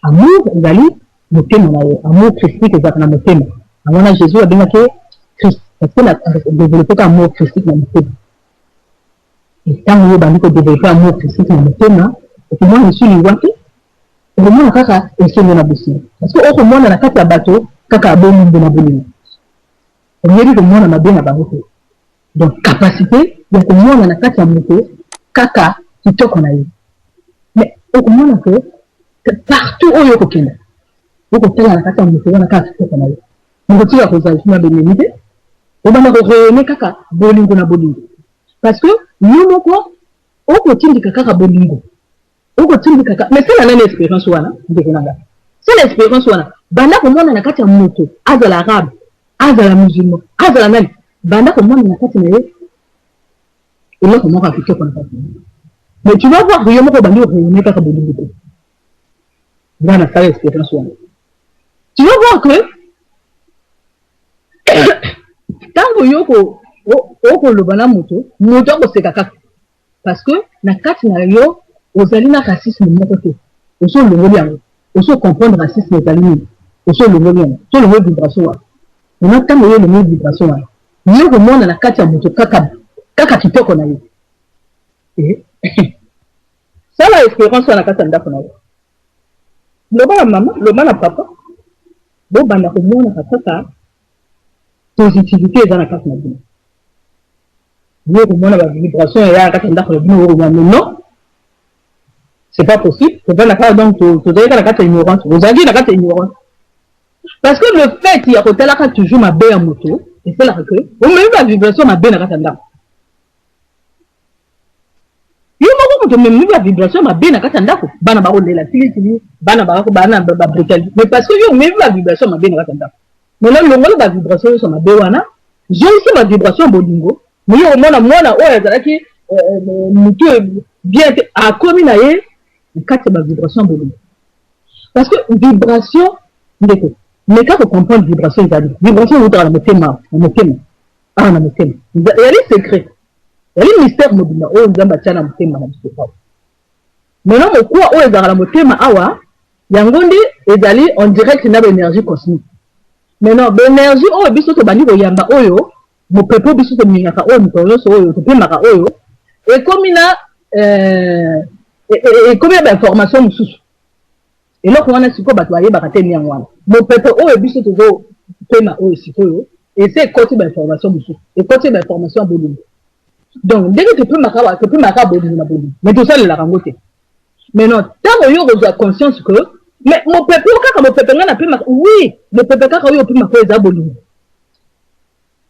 Amour ezali motema na yo. Amour christique ezalaka na motema. Yango wana Jésus abengaki Christ parce que na développer amour christique na motema. Ntango yo obandi kodevelope amour christique na motema, okomona lisusu liwa te, okomona kaka esengo na bosengo, parce que okomona na kati ya bato kaka bolingo na bolingo, oyebi komona mabe na bango te. Donc capacité ya komona na kati ya moto kaka kitoko na ye, mais okomona ke partout oyo okokenda, okotala na kati ya moto wana kaka kitoko na ye. Mokotika kozala na benemi te, obanda koreyonne kaka bolingo na bolingo, parce que yo moko okotindika kaka bolingo, okotindika kaka. Mais sala nani expérience wana, ndeko na ngai, sala expérience wana. Banda komona na kati ya moto, azala arabe, azala musulman, azala nani, banda komona na kati na ye eloko moko ya kitoko na kati. Mais tu vas voir, yo moko obandi oreyonne kaka bolingo te. Nga nasala expérience wana. Tu vas voir que ntango yo okoloba na moto, moto akoseka kaka, parce que na kati na yo ozali na racisme moko te. Oso olongoli yango, oso comprendre racisme ezali nini, oso olongoli yango, oso olongoli vibration wana. Maintenant, ntango yo olongoli vibration wana, yo komona na kati ya moto kaka kaka kitoko na ye. Sala expérience wana na kati ya ndako na yo. Loba na mama, loba na papa, bobanda komonaka kaka positivité eza na kati na bino. Yo komona bavibration eya na kati ya ndako na bino, okomona. Mais non, c'est pas possible. Tovanda kaka, donc tozalaki kaka na kati ya ignorance, ozalaki na kati ya ignorance, parce que le fait ya kotalaka toujours mabe ya moto esalaka ke omemi bavibration mabe na kati ya ndako. Yo moko moto omemi bavibration mabe na kati ya ndako, bana bakolela tilitili, bana bana babrutalité, mais parce que yo omemi bavibration mabe na kati ya ndako. Maintenant, longola bavibration nyonso mabe wana, zongisa bavibration ya bolingo. Mais yo omona mwana oyo azalaki motu bien te, akomi na ye na kati ya bavibration ya bolingo, parce que vibration, ndeko, meka kocomprendre, vibration ezali vibration eutaka na motema, na motema awa, na motema. Ezali secret, ezali mystère mobimba oyo Nzambe atia na motema na biso awa. Maintenant, mokuwa oyo ezalaka na motema awa, yango nde ezali en direct na baénergie cosmique. Maintenant, baénergie oyo biso tobandi koyamba, oyo mopepe biso tomingaka, oyo mikolo nyonso oyo topemaka, oyo ekomi na bainformation mosusu. Eloko wana sikoyo bato bayebaka te. Yango wana mopepe oyo biso tozopema oyo sikoyo ese ekoti bainformation mosusu, ekoti bainformation ya bolingo. Donc ndenge topemaka awa, topemaka bolingo na bolingo, mais tosalelaka yango te. Maintenant, ntango yo kozwa conscience que mais mopepe oyo kaka mopepe ngai napemaka, oui, mopepe kaka oyo opemaka oyo eza bolingo,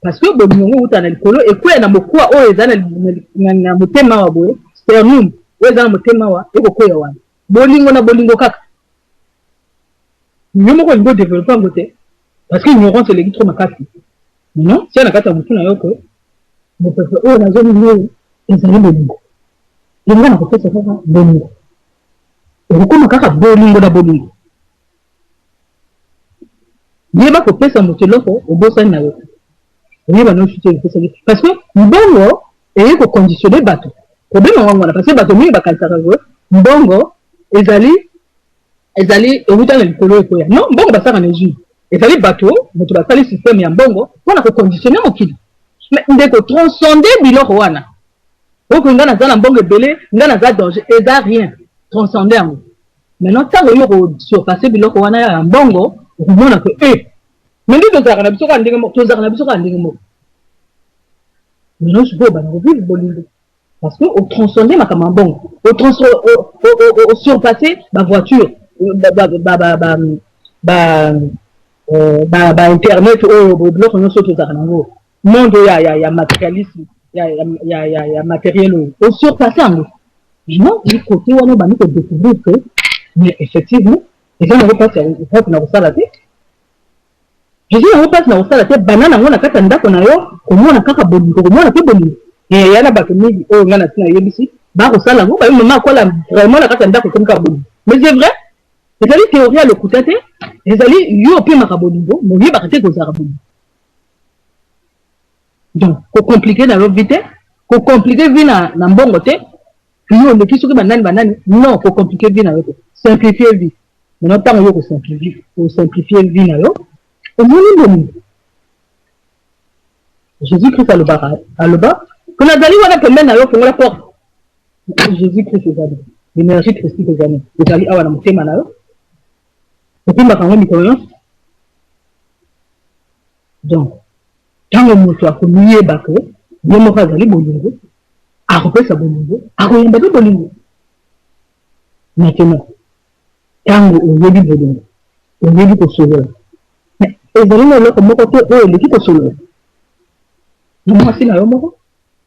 parce que bolingo yango euta na likolo, ekweya na mokuwa oyo eza na motema awa boye, sternum oyo eza na motema awa, ekokweya wana bolingo na bolingo kaka. Yo moko olingi odevelope yango te, parce que ignorance eleki trop makasi. Non, tia na kati ya motu na yo ke mopepe oyo nazolinga oyo ezali bolingo, linga na kopesa kaka bolingo, okokóma kaka bolingo na bolingo. Yeba kopesa moto eloko obosani na yo, oyeba nyonso te opesaki, parce que mbongo eye koconditionne bato. Problème yango wana, parce que bato mingi bakanisaka ke mbongo ezali ewuta na likolo, ekoya. Non, mbongo basalaka na ezwi, ezali bato moto basali système ya mbongo mpona koconditionne mokili. Mais ndeko, transcende biloko wana. Okoki, nga naza na mbongo ebele, nga naza danger, eza rien. Transcende yango. Maintenant, ntango yo kosurpasse biloko wana ya mbongo, okomona ke e mais nde tozalaka na biso kaka ndenge moko, tozalaka na biso kaka ndenge moko. Maintenant sikoyo obanda kovivre bolingo, parce que otranscende makambo ya mbongo, osurpasse bavoiture, bainternet oyo, biloko nyonso tozalaka nango, monde oyo ya matérialisme, ya matériel oyo, osurpasse yango. Non, côté wana obandi kodécouvrir que mais effectivement eza nango mpasi mpasi na kosala te, eza yango mpasi na kosala te. Banda nango na kati ya ndako na yo, komona kaka bolingo, komona mpe bolingo eya na bato mingi oyo ngai na ntina yebisi bakosala yango. Bayo mama akola vraiment na kati ya ndako ekomi kaka bolingo. Mais c'est vrai, ezali théorie ya lokuta te, ezali yo opemaka bolingo, moyebaka te kozalaka bolingo. Donc Kocompliquer na yo vie te, kocompliquer vie na mbongo te. Yo oleki soki banani banani, non, kocompliquer vie na yo te, simplifier vie. Maintenant, ntango yo kosimplifier, kosimplifier vie na yo, omoni bolingo. Jésus Christ alobaka, aloba ko nazali wana pembeni na yo, fongola porte. Jésus Christ ezali énergie christique, ezali awa na motema na yo, opimbaka yango mikolo nyonso. Donc ntango moto akomiyeba ke ye moko azali bolingo, akopesa bolingo, akoyamba mpe bolingo. Maintenant, ntango oyebi bolingo, oyebi kosolola. Ezali na eloko moko te oyo eleki kosolola na mwasi na yo moko,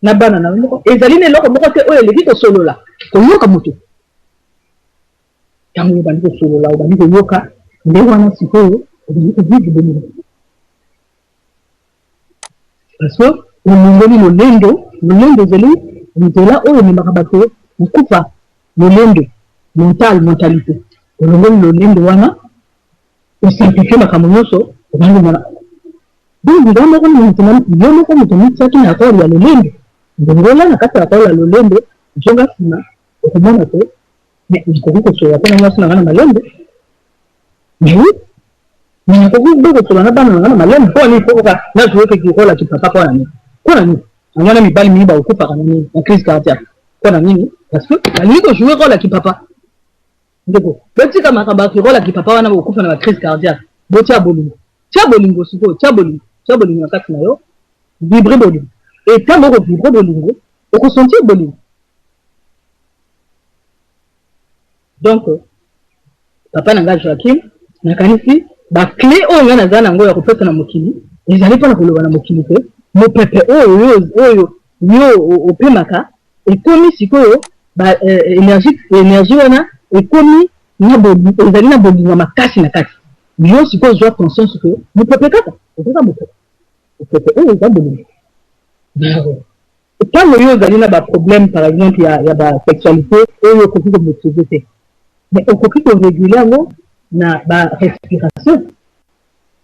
na bana na yo moko. Ezali na eloko moko te oyo eleki kosolola, koyoka moto. Ntango obandi kosolola, obandi koyoka, nde wana sikoyo obandi kovivre bolingo, parce que olongoli lolendo. Lolendo ezali nzela oyo ememaka bato kokufa. Lolendo mental, mentalité. Olongoli lolendo wana, osimplifier makambo nyonso, obandi komona. Donc nga moko, yo moko moto mitiaki na role ya lolendo. Longola na kati ya role ya lolendo, zonga nsima, okomona te. Mais nakoki kosolola mpe na mwasi na nga na malembe, mais oui, mais nakoki mpe kosolola na bana na nga na malembe. Mpo nini faut kaka nazwa ke role ya kipapa? Mpo na nini? Mpo na nini? Yango wana mibali mingi bakokufaka na nini? Na crise cardiaque. Mpo na nini? Parce que balingi kojouer role ya kipapa. Ndeko, botika makambo ya role ya kipapa wana, bokokufa na bacrise cardiaque. Botia bolingo, tia bolingo sikoyo, tia bolingo, tia bolingo na kati na yo, vibre bolingo. E ntango okovivre bolingo, okosentir bolingo. Donc papa na ngai Joakim, nakanisi baclé oyo ngai naza nango ya kopesa na mokili ezali mpona koloba na mokili te. Mopepe oyo oyo yo opemaka ekomi sikoyo ba énergie wana ekomi na ezali na bolingo makasi na kati. Yo sikoyo ozwa conscience ke mopepe kaka ozaka mopepe, mopepe oyo eza bolingo. Ntango yo ozali na baproblème, par exemple ya basexualité oyo okoki komaîtriser te, mais okoki koréguler yango na barespiration.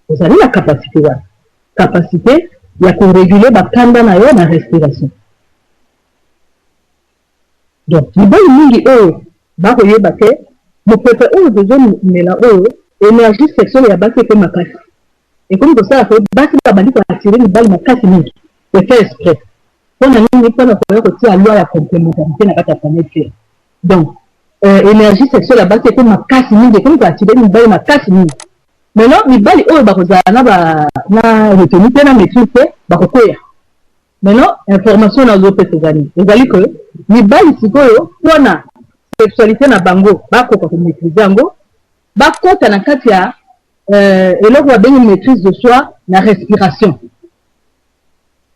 Ozali na capacité wana, capacité ya koréguler bakanda na yo na respiration. Donc mibali mingi oyo bakoyeba te, mopepe oyo tozomela, oyo énergie sexuelle ya basi epe makasi, ekomi kosala ke basi babandi koattirer mibali makasi mingi. C'est fait exprès. Mpona nini? Mpona koya kotia loi ya complémentarité na kati ya planète Terre. Donc énergie sexuelle ya basi ekomi makasi mingi, ekomi koattirer mibali makasi mingi. Maintenant, mibali oyo bakozala na retenue te, na maîtrise te, bakokwea. Maintenant, information nazopesa ezali, ezali ke mibali sikoyo, mpona sexualité na bango bakoka komaîtriser yango, bakota na kati ya eloko babengi maîtrise de soi na respiration.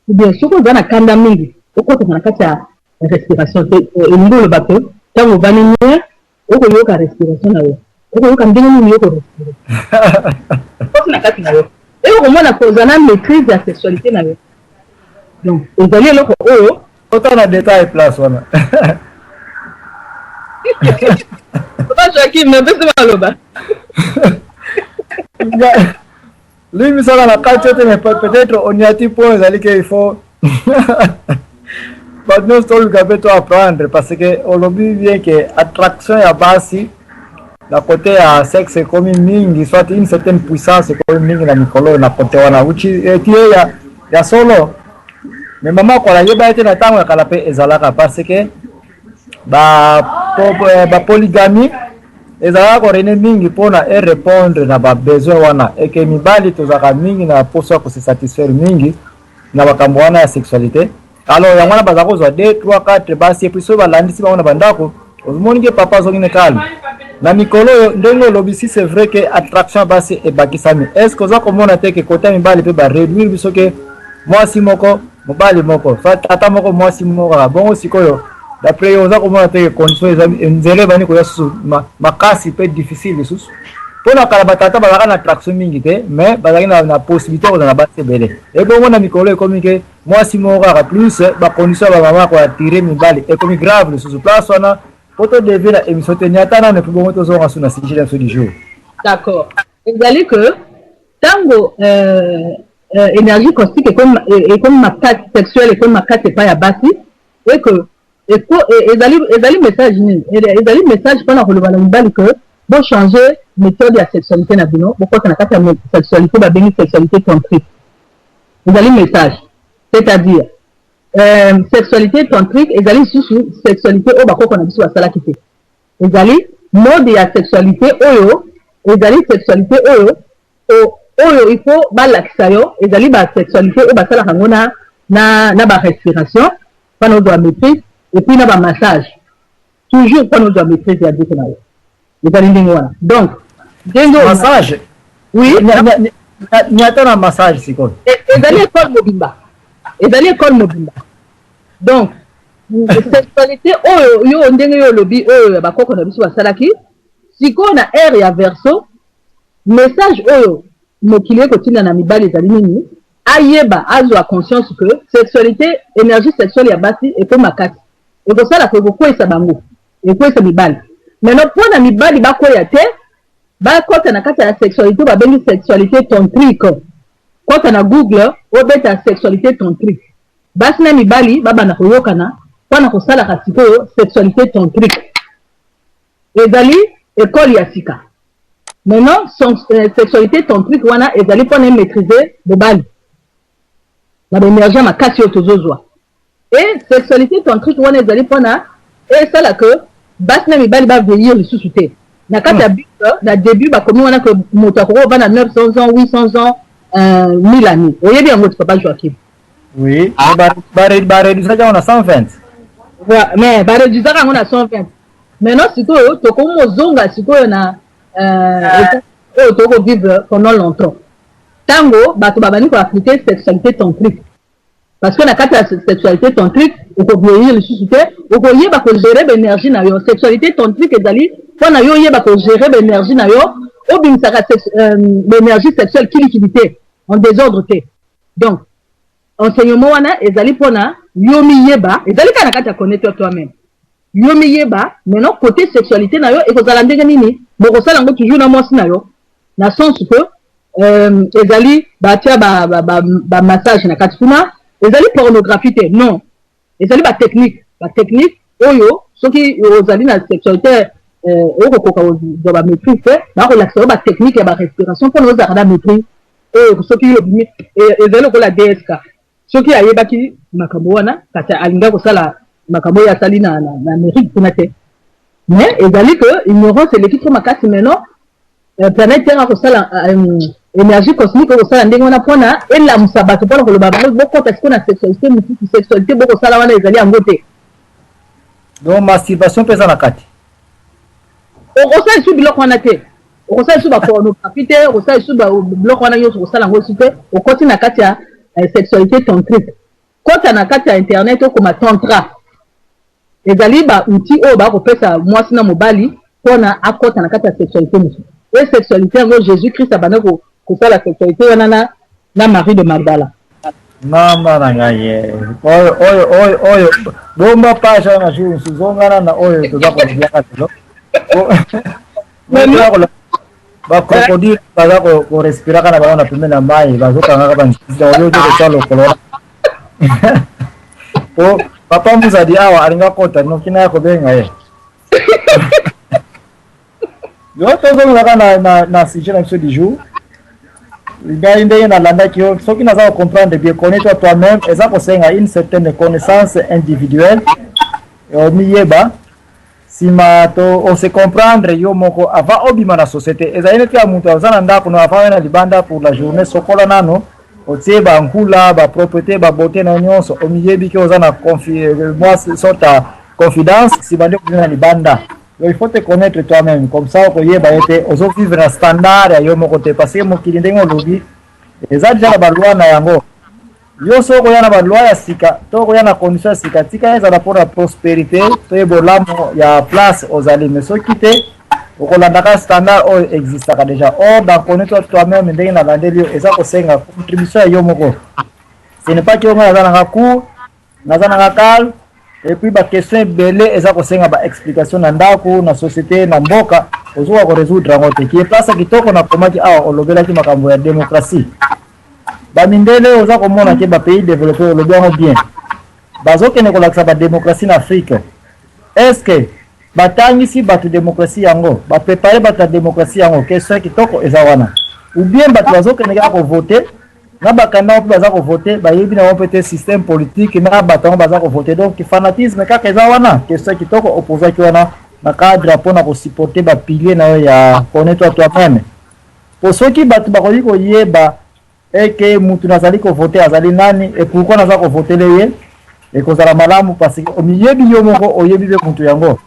Ou bien soki oza na kanda mingi, okotaka na kati ya respiration te. Elingi oloba ke ntango ovandi nie, okoyoka respiration na yo, okoyoka ndenge nini yo korespirer koti na kati na yo, ekokomona kozala na maîtrise ya sexualité na yo. Donc ezali eloko oyo Ota na détail place wana. Papa Joakim, napesi maloba. Limisaka na kati te, mais peut-être oniati point ezali ke il faut bato nyonso toluka mpe to apprendre, parce que olobi bien ke attraction ya basi na côté ya sexe ekomi mingi, soit une certaine puissance ekomi mingi na mikolo na côté wana uchi etie ya solo. Mais mama kola yeba ete na ntango ya kala mpe ezalaka, parce que bapolygamie ezalaka korégner mingi mpona erépondre na babesoin wana, eke mibali tozalaka mingi na poso ya kose satisfaire mingi na makambo wana ya sexualité. Alors yango wana bazala kozwa 2, 3, 4 basi, et puis soki balandisi bango na bandako, ozomoni ke papa azongi ne calme. Na mikolo oyo, ndenge olobi, si c'est vrai ke attraction ya basi ebakisami, est ce que oza komona te ke côté ya mibali mpe baréduire biso ke mwasi moko, mobali moko, soit tata moko, mwasi moko kaka bongo? Sikoyo, d'après yo, oza komona te ke condition eza nzela ebandi koya susu makasi mpe difficile lisusu? Mpona kala, batata bazalaka na attraction mingi te, mais bazalaki na possibilité kozala na basi ebele. Ebongo na mikolo ekomi ke mwasi moko kaka, plus bacondition ya bamama koattirer mibali ekomi grave lisusu. Place wana po todévier na émission te, niata nano, epi bongo tozonga su na sujet na biso du jour. D'accord. Ezali ke ntango Énergie cosmique ekomi makasi, sexuelle ekomi makasi epai ya basi, et que ezali message nini? Ezali message mpona koloba na mibali ke bochange méthode ya sexualité na bino, bokɔta na kati ya sexualité babengi sexualité tantrique. Ezali message, c'est-à-dire sexualité tantrique ezali lisusu sexualité oyo bakoko na biso basalaki te. Ezali mode ya sexualité oyo, ezali sexualité oyo il faut balakisa yo. Ezali basexualité oyo basalaka yango na barespiration mpona ozwa maîtrise, et puis na bamassage toujours mpona ozwa maîtrise ya nzoto na yo. Ezali ndenge wana. Donc ndenge massage? Oui. Nyata na massage sikoyo. Ezali école mobimba, ezali école mobimba. Donc sexualité oyo yo, ndenge yo olobi, oyo ya bakoko na biso basalaki, sikoyo na ère ya Verseau, message oyo mokili ekotinda na mibali ezali nini? Ayeba, azwa conscience que sexualité, énergie sexuelle ya basi ekomi makasi, ekosalaka, ekokweyisa bango, ekokweyisa mibali. Maintenant, mpo na mibali bakweya te, bakɔta na kati ya sexualité babengi sexualité tantrique. Kɔta na Google, obeta sexualité tantrique. Basi na mibali babanda koyokana mpona kosalaka sikoyo sexualité tantrique. Ezali école ya sika. Maintenant, sexualité tantrique wana ezali mpona emaîtrise mobali na baénergie ya makasi oyo tozozwa. E sexualité tantrique wana ezali mpona esala ke basi na mibali bavieillir lisusu te. Na kati ya Bible, na début bakomi wana ke moto akoki kovanda 900 ans, 800 ans, 1000 années. Oyebi yango ti, papa Joakim? Oui, baréduisaki yango na 120. Mais baréduisaka yango na 120. Maintenant sikoyo tokomi kozonga sikoyo na oyo tokovivre pendant longtemps, ntango bato babandi koappliquer sexualité tantrique, parce que na kati ya sexualité tantrique okovieillir lisusu te, okoyeba kogérer baénergie na yo. Sexualité tantrique ezali mpona yo oyeba kogérer baénergie na yo, obimisaka baénergie sexuelle kilikili te, en désordre te. Donc enseignement wana ezali mpona yo miyeba, ezali kaka na kati ya connaître toi-même, yo miyeba. Maintenant, côté sexualité na yo ekozala ndenge nini? Bokosala yango toujours na mwasi na yo, na sens que ezali batia bamassage na kati kuna. Ezali pornographie te, non. Ezali batechnique, batechnique oyo soki ozali na sexualité okokoka kozwa bamaîtrise te, bakolakisa yo batechnique ya barespiration mpona ozalaka na maîtrise. Oyo soki obimi, ezali lokola DSK. Soki ayebaki makambo wana, kasi alingi kosala makambo oyo asali na Amérique kuna te. Mais ezali que ignorance eleki trop makasi. Maintenant, planète Terre akosala, énergie cosmique okosala ndenge wana mpona elamusa bato, mpona koloba bango bokɔta sikoyo na sexualité mosusu. Sexualité bokosala wana ezali yango te. Donc masturbation mpe eza na kati? Okosala lisusu biloko wana te, okosala lisusu bapornographie te, okosala lisusu biloko wana nyonso, okosala yango lisusu te. Okoti na kati ya sexualité tantrique. Kota na kati ya internet, okoma tantra. Ezali baoutil oyo bakopesa mwasi na mobali mpona akɔta na kati ya sexualité mosusu. E sexualité yango, Jésus Christ abanda kosala sexualité wana na Marie de Magdala. Mama na ngai ye, oyo oyo oyo oyo, bomba page wana, jour mosusu zongana na oyo toza kolobiaka lelo. Bacrocodile baza korespiraka na bango na pembeni na mai, bazokangaka banzisi oyo te kotya lokolo wana. Po papa Muzadi awa alinga kota noki na ya kobenga ye. Yo, tozongelaka na sujet na biso du jour. Ngai ndenge nalandaki yo, soki naza kocomprendre bien, connais-toi toi-même eza kosenga une certaine connaissance individuelle, omiyeba, nsima to ose comprendre yo moko avant obima na société. Ezali neti ya moto aza na ndako no, avant oya na libanda pour la journée, sokola nano, otie bankula, bapropreté, babeauté na yo nyonso, omiyebi ke oza na mwa sorte ya confidence, nsima nde obima na libanda. Donc il faut te connaître toi-même, comme ça okoyeba ye te ozovivre na standard ya yo moko te, parce que mokili, ndenge olobi, eza déjà na baloi na yango. Yo soki okoya na baloi ya sika to okoya na condition ya sika, tika ezala mpona prospérité to ye bolamu ya place ozali. Mais soki te, okolandaka standard oyo existaka déjà. Or dans connaître toi-même, ndenge nalandeli yo, eza kosenga contribution ya yo moko. Ce n'est pas que ngai naza nanga cour, naza nanga calme, et puis baquestion ebele eza kosenga baexplication na ndako, na société, na mboka, ozoka korésoudre yango te. Kie place ya kitoko nakomaki awa, olobelaki makambo ya démocratie. Bamindele, oza komona ke bapays développé, olobi yango bien, bazokende kolakisa badémocratie na Afrique. Est ce que batangisi bato démocratie yango, baprépare bato ya démocratie yango? Question kitoko eza wana. Ou bien bato bazokende kaka kovote na bakanda mpe baza kovote, bayebi na bango mpe te système politique na bato yango baza kovote. Donc fanatisme kaka eza wana. Question kitoko opozaki wana na cadre mpona kosupporter bapilier na yo ya connais-toi toi-même, po soki bato bakoki koyeba eke mutu nazali kovote azali nani et pourquoi naza kovotele ye, ekozala malamu, parce que omiyebi yo moko, oyebi mpe mutu yango.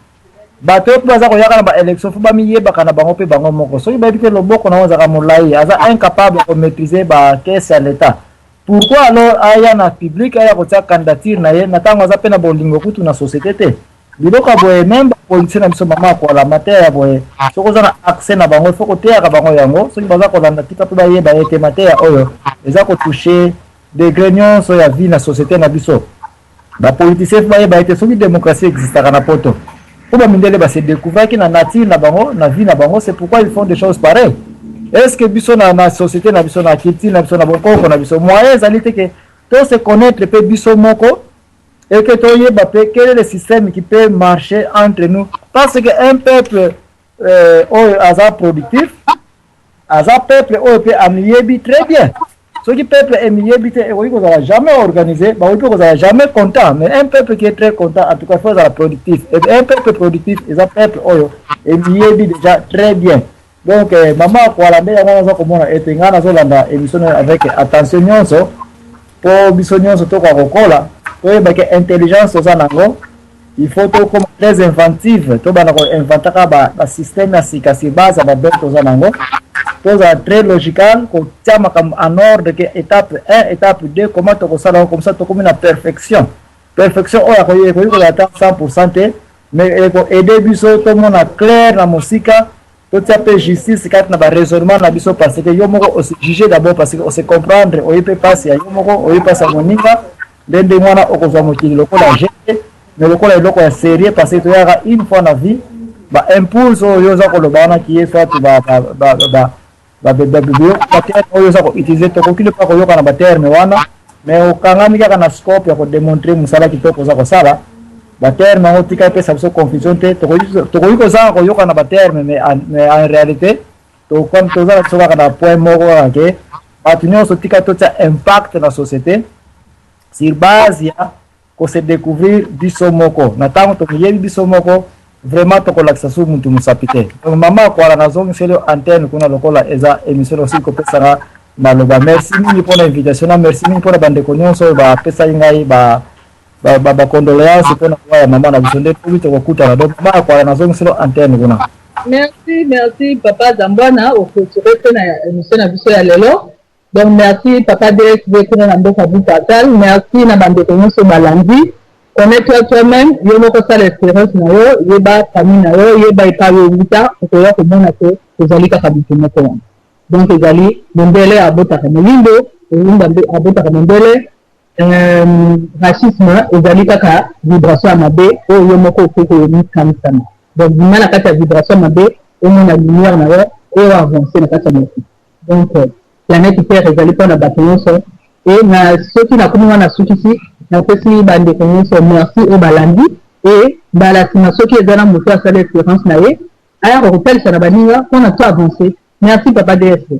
Bato oyo mpe baza koyaka na baélection, faut bamiyebaka na bango mpe bango moko. Soki bayebi ke loboko na bango ezalaka molai, aza incapable ya komaîtriser bacaisse ya l'État, pourquoi alors aya na public, aya kotia candidature na ye na ntango aza mpe na bolingo kutu na société te? Biloko ya boye, même bapoliticien na biso, mama akoala mateya ya boye, soki oza na accès na bango, il faut koteyaka bango yango. Soki baza kolanda, tika mpe bayeba ete mateya oyo eza kotouche degré nyonso ya vie na société na biso. Bapoliticien faut bayeba ete soki démocratie existaka na Poto, mpo bamindele base découvraki na nature na bango, na vie na bango, c'est pourquoi ils font des choses pareilles. Est ce que biso na société na biso, na culture na biso, na bokoko na biso, moyen ezali te ke to se connaître mpe biso moko et que toyeba mpe quel est le système qui peut marcher entre nous? Parce que un peuple oyo aza productif aza peuple oyo mpe amiyebi très bien. Soki peuple emiyebi te, ekoki kozala jamais organisé, bakoki mpe kozala jamais content. Mais un peuple qui est très content, en tout cas, faut ezala productif. Et un peuple productif eza peuple oyo emiyebi déjà très bien. Donc mama akwala nde yango naza komona ete ngai nazolanda émission oyo avec attention nyonso, mpo biso nyonso tokoka kokola, toyebake intelligence toza nango. Il faut tokoma très inventive, tobanda koinventaka basystème ya sika sur base ya babene toza nango. Tozala très logical, kotia makambo en ordre, ke étape 1, étape 2, comment tokosala yango. Comme ça tokomi na perfection. Perfection oyo ekoki kozala ata 100 te, mais ekoaide biso tomona clair na mosika, totia mpe justice kati na baraisonnement na biso, parce que yo moko ose juge d'abord, parce que ose comprendre, oyebi mpe mpasi ya yo moko, oyebi mpasi ya moninga. Nde ndenge wana okozwa mokili lokola jeu, mais lokola eloko ya sérieux, parce que toyaka une fois na vie. Baimpulse oyo oza koloba wana, kie soit baterme oyo oza koutiliser, tokoki mpa koyoka na baterme wana, mais okangami kaka na scope ya kodémontrer mosala kitoko oza kosala. Baterme yango, tika epesa biso confusion te. Tokoki kozanga koyoka na baterme, mais en réalité toza na biso kaka na point moko kaka, ke bato nyonso tika totia impact na société sur base ya kose découvrir biso moko. Na ntango tokoyebi biso moko vraiment, tokolakisa su mutu mosapi te. Donc mama akwala, nazongiseli yo antenne kuna lokola eza émission osili kopesanga maloba. Merci mingi mpona invitation na merci mingi mpona bandeko nyonso oyo bapesaki ngai bacondoléance mpona kowa ya mama na biso. Nde tobi tokokutana. Donc mama akwala, nazongiseli yo antenne kuna. Merci, merci papa Zambwana, oclôture mpe na émission na biso ya lelo. Donc merci papa DSV kuna na mboka Bupatal. Merci na bandeko nyonso balandi. Connais-toi toi-même, yo moko sala expérience na yo, yeba famille na yo, yeba epai oyo owuta, okoya komona te tozali kaka moto moko wana. Donc ezali mondele abotaka moyindo, moyindo abotaka mondele. Racisme ezali kaka vibration ya mabe oyo yo moko okoki komikanisana. Donc bima na kati ya vibration ya mabe, omona lumière na yo oyo avance na kati ya mokili. Donc planète Terre ezali mpona bato nyonso. E na soki nakomi wana, sukisi, napesi bandeko nyonso merci oyo balandi. E mbala nsima, soki eza na moto asala expérience na ye, ayaka kotalisa na baninga mpona to avance. Merci papa DSV.